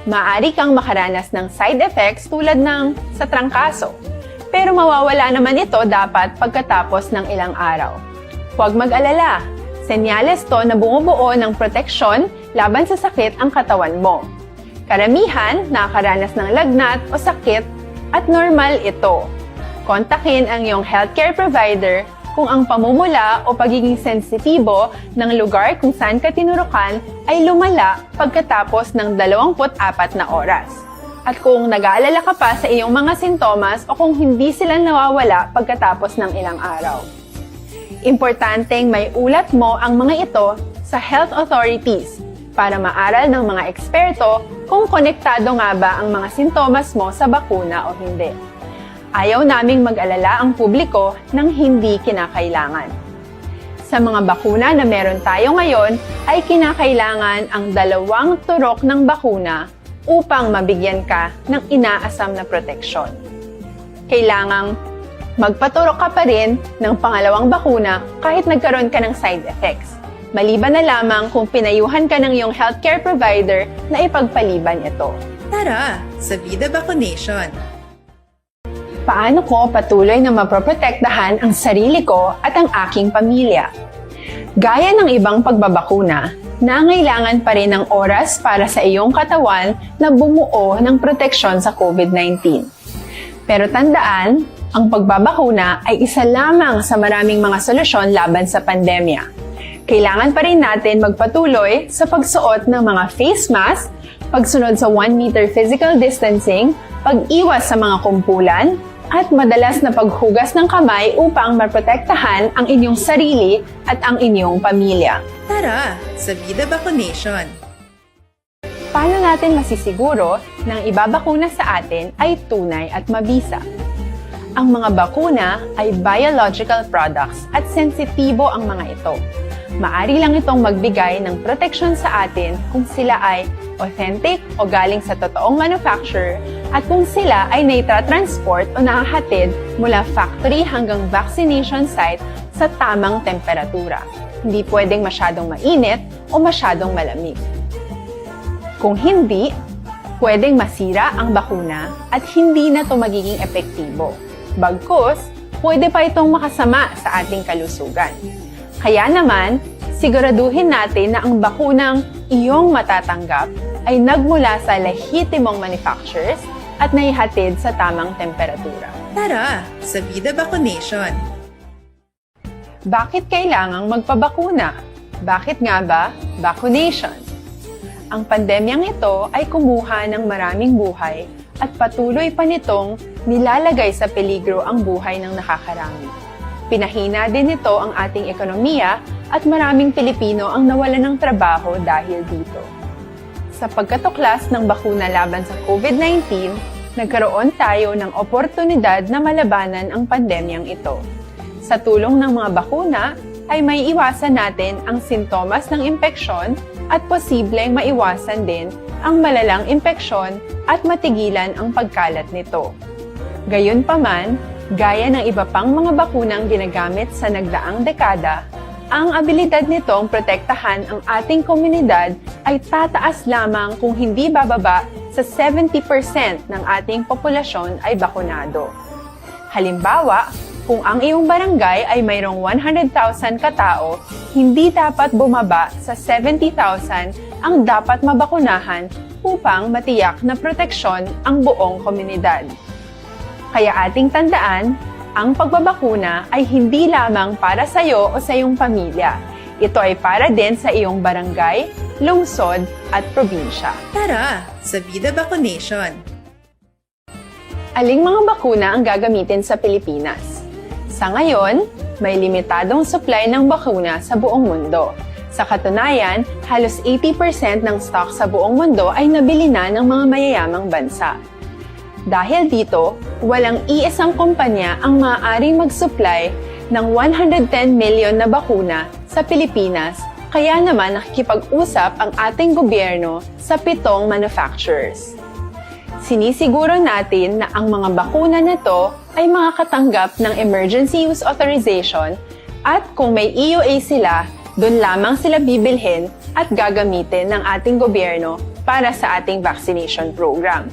Maaari kang makaranas ng side effects tulad ng sa trangkaso, pero mawawala naman ito dapat pagkatapos ng ilang araw. Huwag mag-alala, senyales to na bumubuo ng proteksyon laban sa sakit ang katawan mo. Karamihan nakakaranas ng lagnat o sakit at normal ito. Kontakin ang iyong healthcare provider kung ang pamumula o pagiging sensitibo ng lugar kung saan ka tinurukan ay lumala pagkatapos ng dalawampu't apat na oras. At kung nag-aalala ka pa sa iyong mga sintomas o kung hindi sila nawawala pagkatapos ng ilang araw. Importanteng maiulat mo ang mga ito sa health authorities para maaral ng mga eksperto kung konektado nga ba ang mga sintomas mo sa bakuna o hindi. Ayaw naming mag-alala ang publiko ng hindi kinakailangan. Sa mga bakuna na meron tayo ngayon, ay kinakailangan ang dalawang turok ng bakuna upang mabigyan ka ng inaasam na proteksyon. Kailangang magpaturok ka pa rin ng pangalawang bakuna kahit nagkaroon ka ng side effects, maliban na lamang kung pinayuhan ka ng iyong healthcare provider na ipagpaliban ito. Tara sa Vida Vaccination! Paano ko patuloy na maproprotektahan ang sarili ko at ang aking pamilya? Gaya ng ibang pagbabakuna, nangailangan pa rin ng oras para sa iyong katawan na bumuo ng proteksyon sa COVID nineteen. Pero tandaan, ang pagbabakuna ay isa lamang sa maraming mga solusyon laban sa pandemya. Kailangan pa rin natin magpatuloy sa pagsuot ng mga face mask, pagsunod sa one meter physical distancing, pag-iwas sa mga kumpulan, at madalas na paghugas ng kamay upang maprotektahan ang inyong sarili at ang inyong pamilya. Tara sa Vida Vaccination! Paano natin masisiguro na ang ibabakuna sa atin ay tunay at mabisa? Ang mga bakuna ay biological products at sensitibo ang mga ito. Maari lang itong magbigay ng proteksyon sa atin kung sila ay authentic o galing sa totoong manufacturer at kung sila ay naitatransport o nahahatid mula factory hanggang vaccination site sa tamang temperatura. Hindi pwedeng masyadong mainit o masyadong malamig. Kung hindi, pwedeng masira ang bakuna at hindi na ito magiging epektibo. Bagkus, pwede pa itong makasama sa ating kalusugan. Kaya naman, siguraduhin natin na ang bakunang iyong matatanggap ay nagmula sa lehitimong manufacturers at naihatid sa tamang temperatura. Tara sa Vida Vaccination! Bakit kailangang magpabakuna? Bakit nga ba vaccination? Ang pandemyang ito ay kumuha ng maraming buhay at patuloy pa nitong nilalagay sa peligro ang buhay ng nakakarami. Pinahina din nito ang ating ekonomiya at maraming Pilipino ang nawalan ng trabaho dahil dito. Sa pagkatuklas ng bakuna laban sa COVID nineteen, nagkaroon tayo ng oportunidad na malabanan ang pandemyang ito. Sa tulong ng mga bakuna, ay maiiwasan natin ang sintomas ng impeksyon at posibleng maiwasan din ang malalang impeksyon at matigilan ang pagkalat nito. Gayunpaman, gaya ng iba pang mga bakunang ginagamit sa nagdaang dekada, ang abilidad nitong protektahan ang ating komunidad ay tataas lamang kung hindi bababa sa seventy percent ng ating populasyon ay bakunado. Halimbawa, kung ang iyong barangay ay mayroong one hundred thousand ka tawo, hindi dapat bumaba sa seventy thousand ang dapat mabakunahan upang matiyak na proteksyon ang buong komunidad. Kaya ating tandaan, ang pagbabakuna ay hindi lamang para sa iyo o sa iyong pamilya. Ito ay para din sa iyong barangay, lungsod, at probinsya. Tara sa Vida Vaccination! Aling mga bakuna ang gagamitin sa Pilipinas? Sa ngayon, may limitadong supply ng bakuna sa buong mundo. Sa katunayan, halos eighty percent ng stock sa buong mundo ay nabili na ng mga mayayamang bansa. Dahil dito, walang iisang kumpanya ang maaaring mag-supply ng one hundred ten million na bakuna sa Pilipinas, kaya naman nakikipag-usap ang ating gobyerno sa pitong manufacturers. Sinisiguro natin na ang mga bakuna na to ay makakatanggap ng emergency use authorization at kung may E U A sila, dun lamang sila bibilhin at gagamitin ng ating gobyerno para sa ating vaccination program.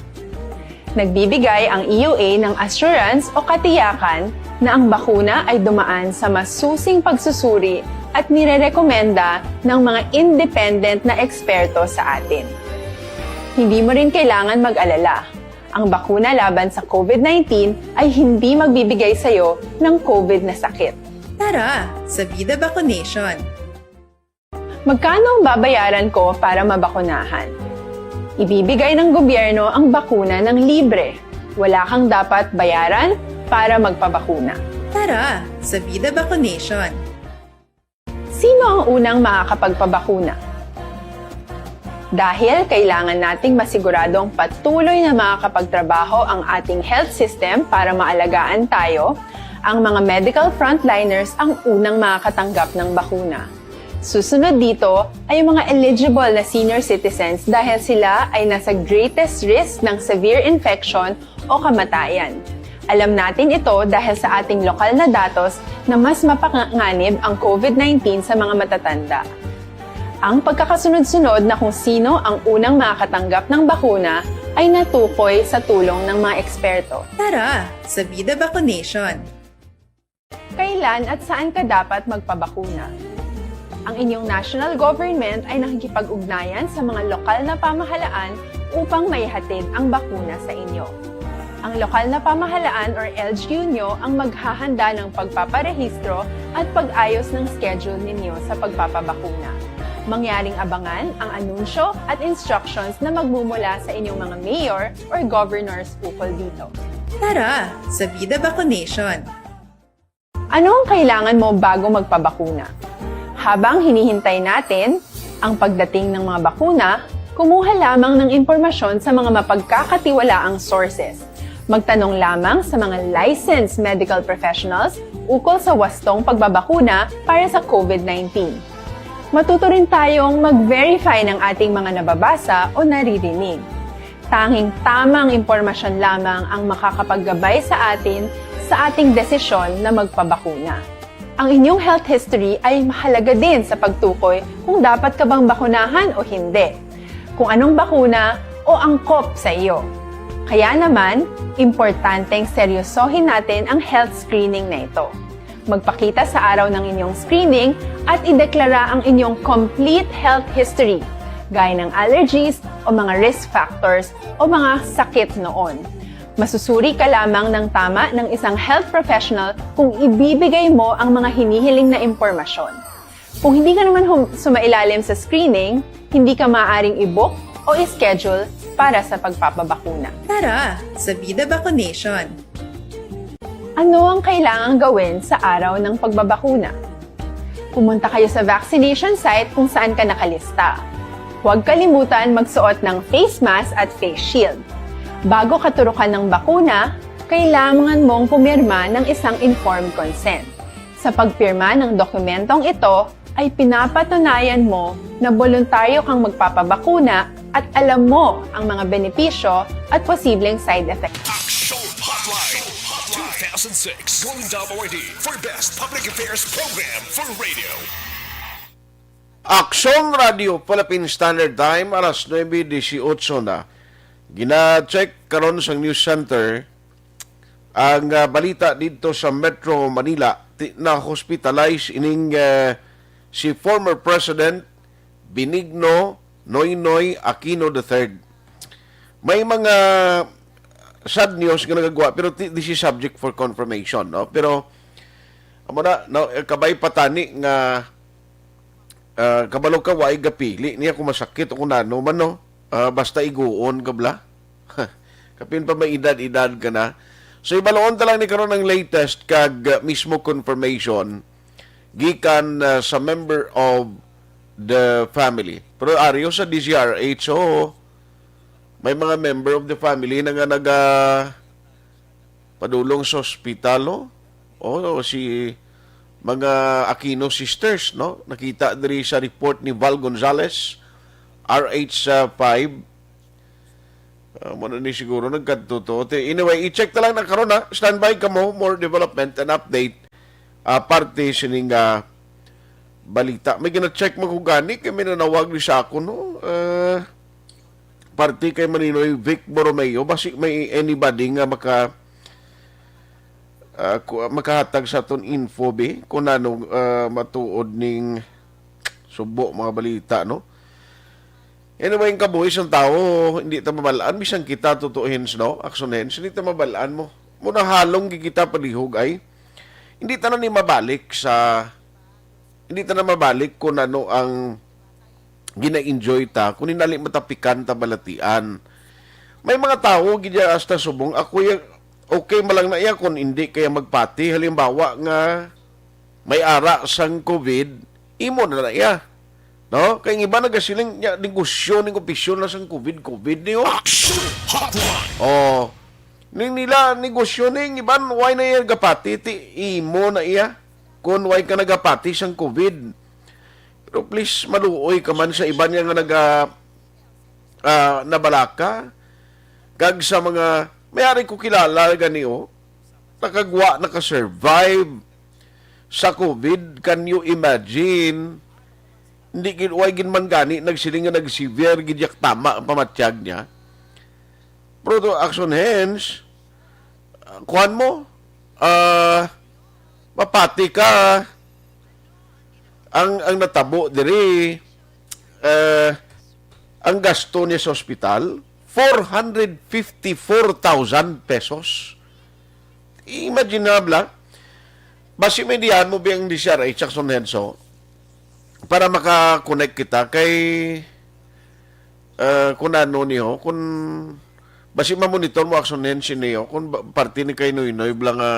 Nagbibigay ang E U A ng assurance o katiyakan na ang bakuna ay dumaan sa masusing pagsusuri at nirerekomenda ng mga independent na eksperto sa atin. Hindi mo rin kailangan mag-alala. Ang bakuna laban sa COVID nineteen ay hindi magbibigay sa iyo ng COVID na sakit. Tara sa Vida Vaccination! Magkano ang babayaran ko para mabakunahan? Ibibigay ng gobyerno ang bakuna ng libre. Wala kang dapat bayaran para magpabakuna. Tara sa Vida Vaccination! Sino ang unang makakapagpabakuna? Dahil kailangan nating masiguradong patuloy na makakapagtrabaho ang ating health system para maalagaan tayo, ang mga medical frontliners ang unang makakatanggap ng bakuna. Susunod dito ay ang mga eligible na senior citizens dahil sila ay nasa greatest risk ng severe infection o kamatayan. Alam natin ito dahil sa ating lokal na datos na mas mapanganib ang COVID nineteen sa mga matatanda. Ang pagkakasunod-sunod na kung sino ang unang makakatanggap ng bakuna ay natukoy sa tulong ng mga eksperto. Tara, sa Vida Vaccination! Kailan at saan ka dapat magpabakuna? Ang inyong national government ay nakikipag-ugnayan sa mga lokal na pamahalaan upang maihatid ang bakuna sa inyo. Ang lokal na pamahalaan or L G U nyo ang maghahanda ng pagpaparehistro at pag-ayos ng schedule ninyo sa pagpapabakuna. Mangyaring abangan ang anunsyo at instructions na magmumula sa inyong mga mayor or governors ukol dito. Tara, sa Vida Vaccination! Ano ang kailangan mo bago magpabakuna? Habang hinihintay natin ang pagdating ng mga bakuna, kumuha lamang ng impormasyon sa mga mapagkakatiwalaang sources. Magtanong lamang sa mga licensed medical professionals ukol sa wastong pagbabakuna para sa COVID nineteen. Matuto rin tayong mag-verify ng ating mga nababasa o naririnig. Tanging tamang impormasyon lamang ang makakapaggabay sa atin sa ating desisyon na magpabakuna. Ang inyong health history ay mahalaga din sa pagtukoy kung dapat ka bang bakunahan o hindi, kung anong bakuna o angkop sa iyo. Kaya naman, importanteng seryosohin natin ang health screening na ito. Magpakita sa araw ng inyong screening at ideklara ang inyong complete health history, gaya ng allergies o mga risk factors o mga sakit noon. Masusuri ka lamang ng tama ng isang health professional kung ibibigay mo ang mga hinihiling na impormasyon. Kung hindi ka naman hum- sumailalim sa screening, hindi ka maaaring i-book o i-schedule para sa pagpapabakuna. Tara, sa Vida Vaccination! Ano ang kailangang gawin sa araw ng pagbabakuna? Pumunta kayo sa vaccination site kung saan ka nakalista. Huwag kalimutan magsuot ng face mask at face shield. Bago katurukan ng bakuna, kailangan mong pumirma ng isang informed consent. Sa pagpirma ng dokumentong ito, ay pinapatunayan mo na boluntaryo kang magpapabakuna at alam mo ang mga benepisyo at posibleng side effects. Aksyon Hotline two thousand six, Golden Dome Awardee for Best Public Affairs Program for Radio. Aksyon Radio Philippine Standard Time, alas nuebe dieciocho na. Gina-check karon sa News Center ang, ah, balita dito sa Metro Manila. Ti-, na-hospitalize ining, ah, si former President Benigno Noynoy Aquino the third. May mga sad news nga nagagwa, pero ti-, this is subject for confirmation, no? Pero, amo na, no, eh, kabay pa tani nga, ah, kabalo ka, wa gapili niya kung masakit o kung ano man, no? Ah, basta iguon ka bala. Kapin pa may edad-edad ka na. So, ibaluon ta lang ni karon ang latest kag, ah, mismo confirmation gikan, ah, sa member of the family. Pero aryo sa D Z R H, oo, may mga member of the family na nga naga padulong sa ospital, oh. Oh, si mga Aquino sisters, no? Nakita diri sa report ni Val Gonzalez, R H five. Ah, mo na ni siguro nagkadto to. Te-, anyway, i-check ta lang na karon, ha. Standby kamo, more development and update. Ah, parte sining, ah, balita. May gina-check man ko gani, kay may nanawag ni sa ako, no? Ah, parte kay Maninoy Vic Borromeo, basi may anybody nga maka-, ah, ku-, makahatag sa aton info, bi, kung ano, ah, matuod ning subo, mga balita, no? Anyway, ang kabuhi sang tawo, hindi ta mabal-an, bisan kita, tutuo, hens, no? Aksyon, hens, hindi ta mabal-an mo. Muna halong gid kita palihog, ay. Hindi ta na ni mabalik sa, hindi ta na mabalik kung ano ang gina-enjoy ta, kung hinali matapikan ta balatian. May mga tawo, gid ya hasta subong, ako ya, okay man lang na iya kung hindi kaya magpati. Halimbawa nga, may ara sang COVID, imo na na iya. No? Kay ang iba nagasiling niya, negosyo ning opisyon na sang covid covid niyo. Action Hotline! Oh. Ning nila negosyo ning iban, why na iya gapati? Ti imo na iya. Kung why ka nagapati sang covid. Pero please, maluoy ka man sa iban niya nga naga, ah, nabalaka. Kag sa mga, may ari ko kilala gani, oh. Nakagwa, naka-survive sa covid. Can you imagine? Hindi gid, way gid man gani nagsiling nga nag-severe gid yak tama ang pamatyag niya. Pero to action hands, ah, kuwan mo, ah, mapati ka. Ang, ang natabo diri, eh, ang gasto niya sa ospital, four hundred fifty-four thousand pesos. Imagine na bla. Basi may diyan mo biyang D C R H, Jackson Henso, para maka-connect kita kay, eh, kung ano niyo, kung basi ma-monitor mo, Jackson Henso, niyo, kung ba, parte ni kay Noynoy bla nga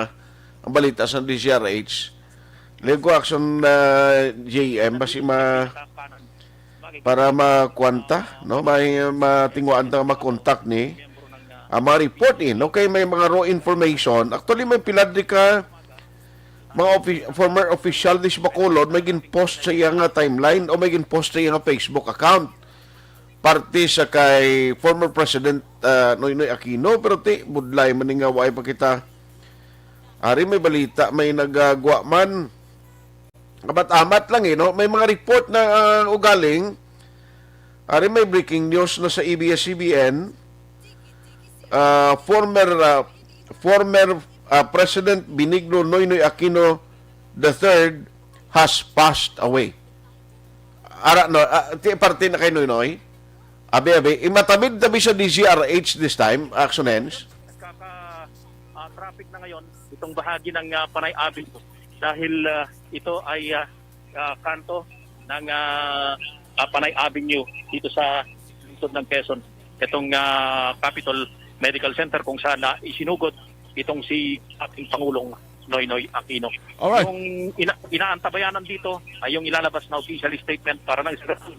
ang balita sa D C R H. Ligo ko, Jackson, ah, J M, basi ma-, para makuwanta, no? May matinguan ta nga makontak ni, ah, mga report, eh, no? Kay may mga raw information. Actually, may pila di ka mga offi-, former official di sa Bacolod, may gin-post sa iya nga timeline o may gin-post sa iya nga Facebook account. Parte sa kay former President, ah, Noynoy Aquino, pero ti, budlay man ni nga way pa kita. Ari may balita, may nagagwa man. Amat-amat lang, eh, no? May mga report na, ah, ugaling. Ari may breaking news na sa A B S C B N. Ah, former, ah, former, ah, President Benigno Noynoy Aquino the third has passed away. Ara, no, ah, ti parte na kay Noynoy. Abi, abi, imatabid tabi sa D Z R H this time, Action Ends. Nagkaka, ah, traffic na ngayon itong bahagi ng, ah, Panay Avenue dahil, ah, ito ay, ah, ah, kanto ng, ah, ah, Panay Avenue dito sa lungsod ng Quezon. Itong, ah, Capitol Medical Center kung saan na isinugod itong si ating Pangulong Noynoy Aquino. Alright. Yung ina-, inaantabayanan dito ay yung ilalabas na official statement para nang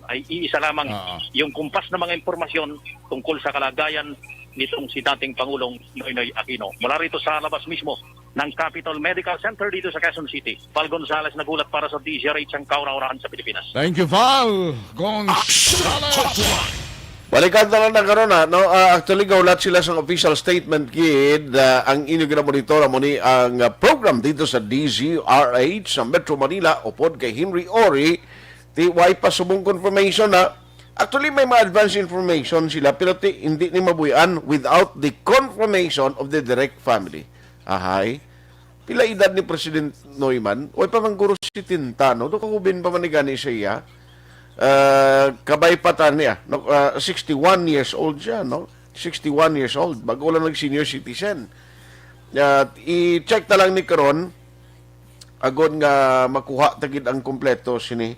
ay iisa lamang Oo. yung kumpas ng mga impormasyon tungkol sa kalagayan nitong si dating Pangulong Noynoy Aquino. Mula rito sa labas mismo ng Capitol Medical Center dito sa Quezon City, Val Gonzalez naghulat para sa D Z R H, ang kaura-urahan sa Pilipinas. Thank you, Val Gonzalez. Action Hotline. Balikan na lang na karon, ha, no? Ah, actually, gaulat sila sa official statement, kid. Ah, ang inyo ginamonitor amo ni ang, ah, program dito sa D Z R H sa Metro Manila, upod kay Henry Ori. Ti, way pa subong confirmation, ha. Actually, may mga advance information sila, pero ti, hindi ni mabuhian without the confirmation of the direct family. Ahay. Pila edad ni President Noyman? Way pa man guro setenta, no? Do kahubin pa man ni gani sa iya. Ah, kabay pa ta niya, no? Ah, sixty-one years old siya, no? Sixty-one years old. Bago lang nag-senior citizen. Ah, i-check ta lang ni karon, agod nga makuha ta gid ang kompleto sini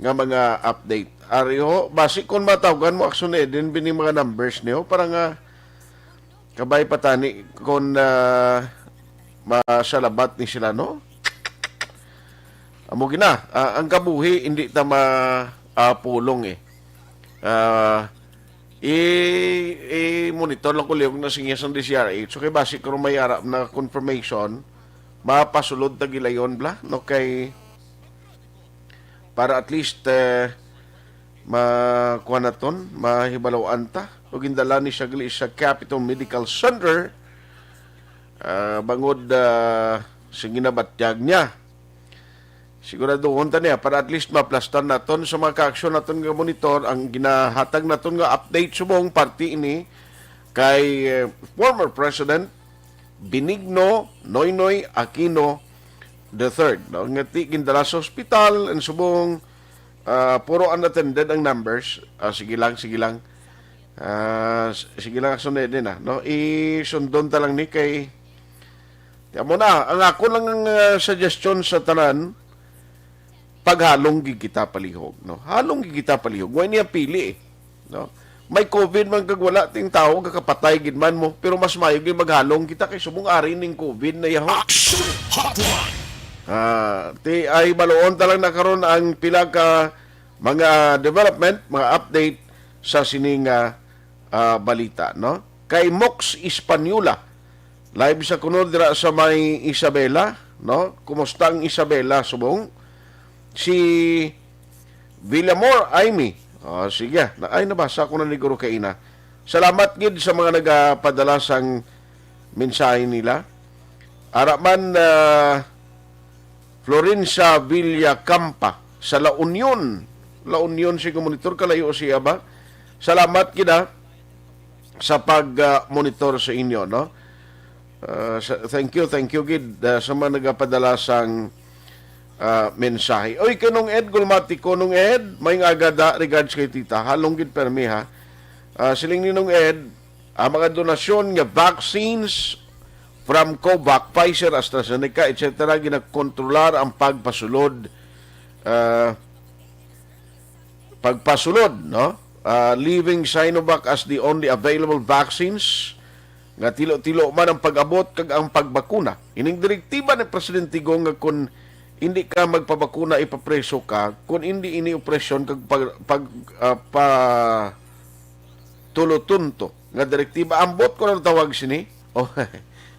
nga mga update. Ari ho, basi kon matawgan mo, Action Eden, bini mga numbers niyo para nga kabay pa tani kon, ah, masalabat ni sila, no? Amo gina, ah, ang kabuhi hindi ta ma, ah, pulong, eh. Ah, i-, i-monitor lang ko liog na siya sang D C R H. So, kay basi karon may ara na confirmation, mapasulod ta gilayon bla, no? Kay para at least, eh, ma-, kuwan naton, mahibaloan ta. O gindala ni siya gali sa Capitol Medical Center, ah, bangod, ah, sa ginabatyag niya. Siguraduhon ta niya para at least maplastar naton sa mga kaaksyon naton nga monitor ang ginahatag naton nga update subong parte ini kay, eh, former President Benigno Noynoy Aquino the third, no? Nga ti gindala sa ospital and subong, ah, puro unattended ang numbers. Ah, sige lang, sige lang. Ah, s-, sige lang, sunod din, ah, no? Isundon ta lang ni kay, amo na, ang ako lang ang, ah, suggestion sa tanan, paghalong gid kita palihog, no? Halong gid kita palihog. Wa niya pili, eh, no? May covid man kag wala, ting tawo kakapatay gid man mo, pero mas maayo gid maghalong kita kay subong ari ning covid na yaho. Action Hotline. Ah, ti ay baluon ta lang na karon ang pila ka mga development, mga update sa sini nga, ah, balita, no? Kay Mox Española, live sa kuno dira sa may Isabela, no? Kumusta ang Isabela subong? Si Villamor Aimee. Oh, sige. Na, ay, nabasa ko na ni Guro kaina. Salamat gid sa mga nagapadala sang mensahe nila. Ara man, ah, Florencia Villacampa sa La Union. La Union, si monitor, kalayo siya ba? Salamat gid, ah, sa pag, ah, monitor sa inyo, no? Ah, sa, thank you, thank you gid, ah, sa mga nagapadala sang, ah, mensahe. Oy, kay Nong Ed Gulmatico, Nong Ed, may nga agada, regards kay tita. Halong gid permi, ha. Ah, siling ni Nong Ed, ang mga donasyon nga vaccines from COVAX, Pfizer, AstraZeneca, et cetera, ginakontrolar ang pagpasulod, ah, pagpasulod, no? Ah, leaving Sinovac as the only available vaccines nga tilo-tilo man ang pag-abot kag ang pagbakuna. Ining direktiba ni Presidente Digong nga kun hindi ka magpabakuna, ipapreso ka, kun hindi ini operasyon kag pag, pag, ah, pa tulotunto nga direktiba. Ambot ko lang tawag sini. Oh,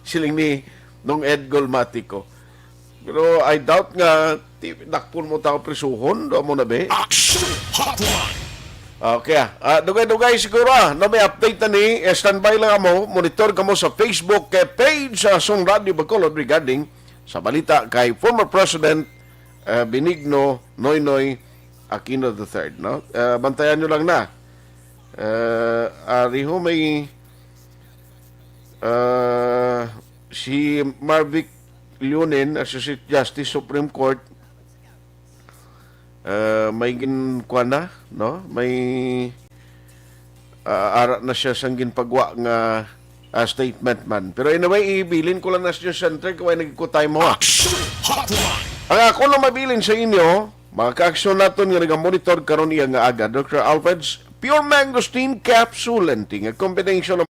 siling ni Nong Ed Gulmatico. Pero I doubt nga ti-, dakpon mo tao prisuhon, do mo na be? Action Hotline! Okay, ah. Ah, dugay-dugay siguro, ah. No, may update na ni, eh, standby lang mo. Monitor kamo sa Facebook, eh, page sa Aksyon Radio Bacolod regarding sa balita kay former President, eh, Benigno Noynoy Aquino the third, no? Eh, bantayan nyo lang na. Eh, ari ho may, eh, si Marvic Leonin, Associate Justice, Supreme Court, ah, may gin-, kuwan na, no? May, ah, ara na siya sang ginpagwa nga, ah, statement man. Pero anyway, ibilin ko lang na sa News Center kung may nagkutay mo, ha? Action Hotline! Ang ako lang mabilin sa inyo, mga kaaksyon naton nga nagamonitor karon iya nga aga, Doctor Alfred's Pure Mangosteen Capsule and Tea, nga combination of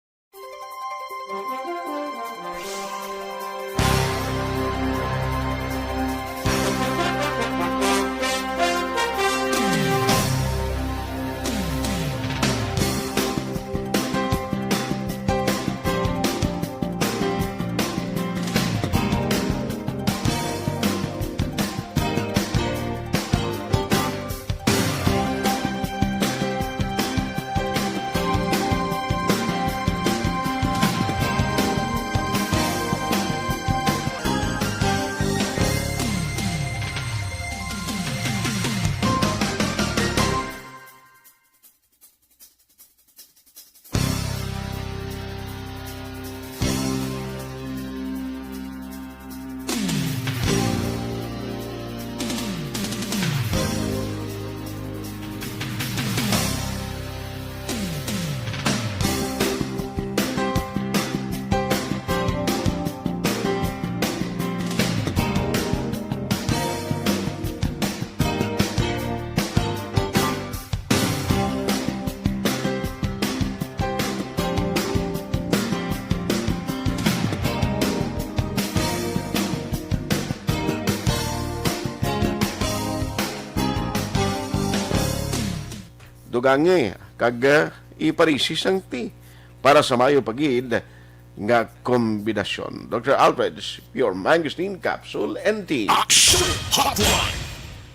dugangi kag, ah, iparisi sang tea para sa maayo pa gid nga kombinasyon. Doctor Alfred's Pure Mangosteen Capsule and Tea. Action Hotline!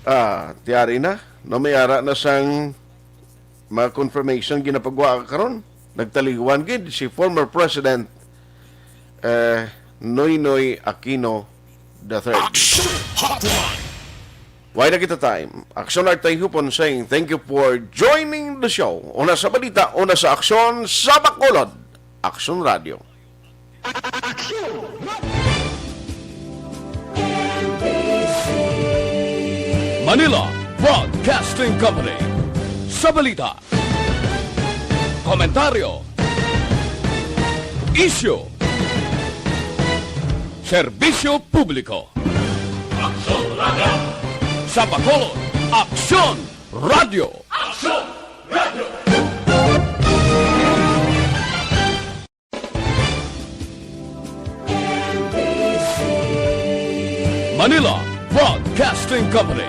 Ah, tiyari na. No, may ara na sang mga confirmation ginapagwa karon. Nagtaliwan gid si former President, eh, Noynoy Aquino the third. Action Hotline! Wala na kita time. Aksyon Art Tayhupon saying thank you for joining the show. Una sa balita, una sa aksyon, sa Bacolod. Aksyon Radio. Aksyon! Manila Broadcasting Company. Sa balita, komentaryo, isyu, serbisyo publiko. Aksyon Radio. Sa Bacolod, Aksyon Radio. Aksyon Radio. Manila Broadcasting Company.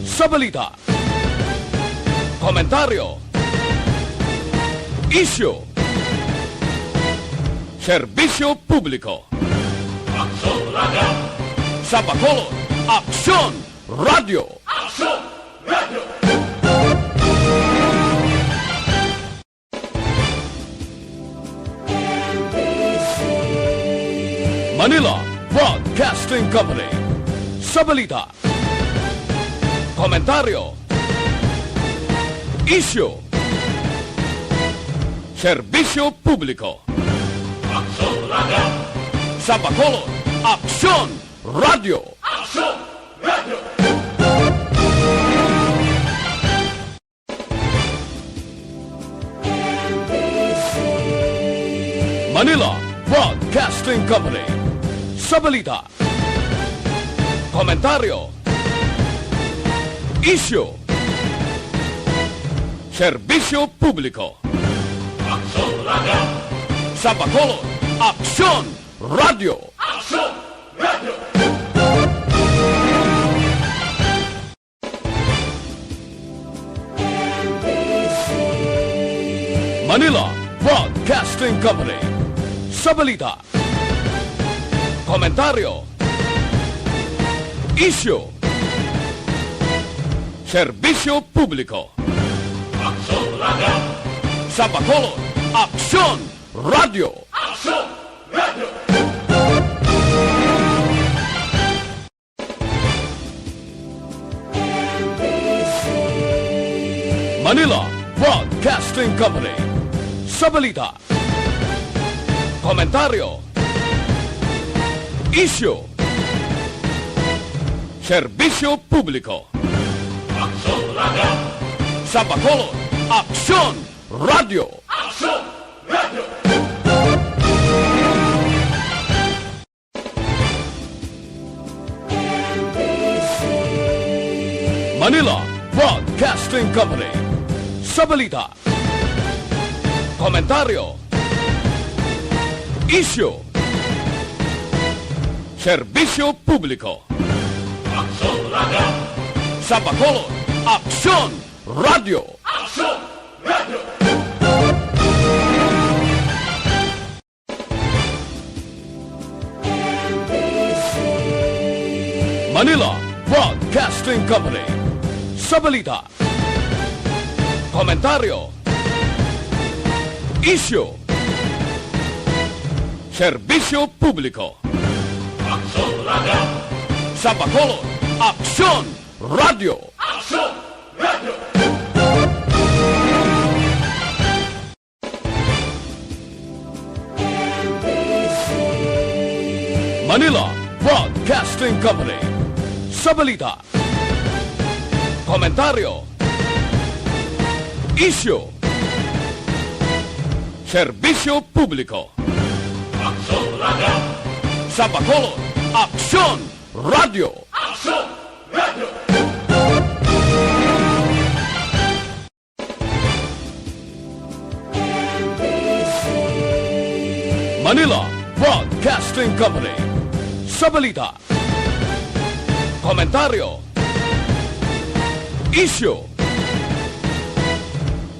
Sa balita, komentaryo, isyu, serbisyo publiko. Aksyon Radio! Sa Bacolod, Aksyon Radio! Aksyon Radio! Manila Broadcasting Company. Sa balita, komentaryo, isyu, serbisyo publiko. Aksyon Radio! Sa Bacolod, Aksyon Radio! Aksyon Radio! Manila Broadcasting Company. Sa balita, komentaryo, isyu, serbisyo publiko. Aksyon Radio! Sa Bacolod, Aksyon Radio! Aksyon Radio! Manila Broadcasting Company. Sa balita, komentaryo, isyu, serbisyo publiko. Aksyon Radio! Sa Bacolod, Aksyon Radio! Aksyon Radio! Manila Broadcasting Company. Sa balita, komentaryo, isyu, serbisyo publiko. Aksyon Radio! Sa Bacolod, Aksyon Radio! Aksyon Radio! Manila Broadcasting Company. Sa balita, komentaryo, isyu, serbisyo publiko. Aksyon Radio! Sa Bacolod, Aksyon Radio! Aksyon Radio! Manila Broadcasting Company. Sa balita, komentaryo, isyu, serbisyo publiko. Aksyon Radio! Sa Bacolod, Aksyon Radio! Aksyon Radio! Manila Broadcasting Company. Sa balita, komentaryo, isyu, serbisyo publiko. Aksyon Radio! Sa Bacolod, Aksyon Radio! Aksyon Radio! Manila Broadcasting Company. Sa balita, komentaryo, isyu,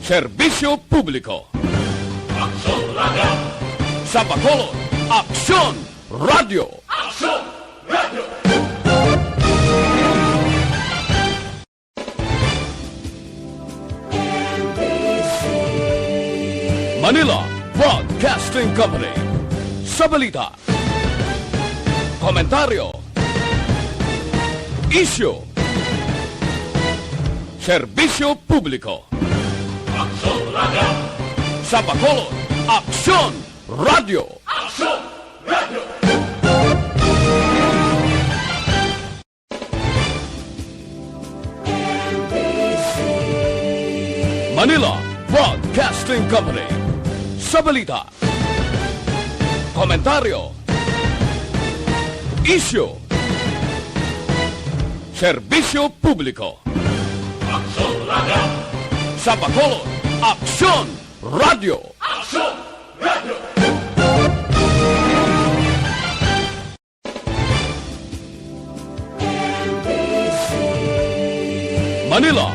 serbisyo publiko. Aksyon Radio! Sa Bacolod, Aksyon Radio! Aksyon Radio! Manila Broadcasting Company. Sa balita, komentaryo, isyu, serbisyo publiko. Aksyon Radio! Sa Bacolod, Aksyon Radio! Aksyon Radio! Manila Broadcasting Company. Sa balita, komentaryo, isyu, serbisyo publiko. Aksyon Radio! Sa Bacolod, Aksyon Radio! Aksyon Radio! Anila,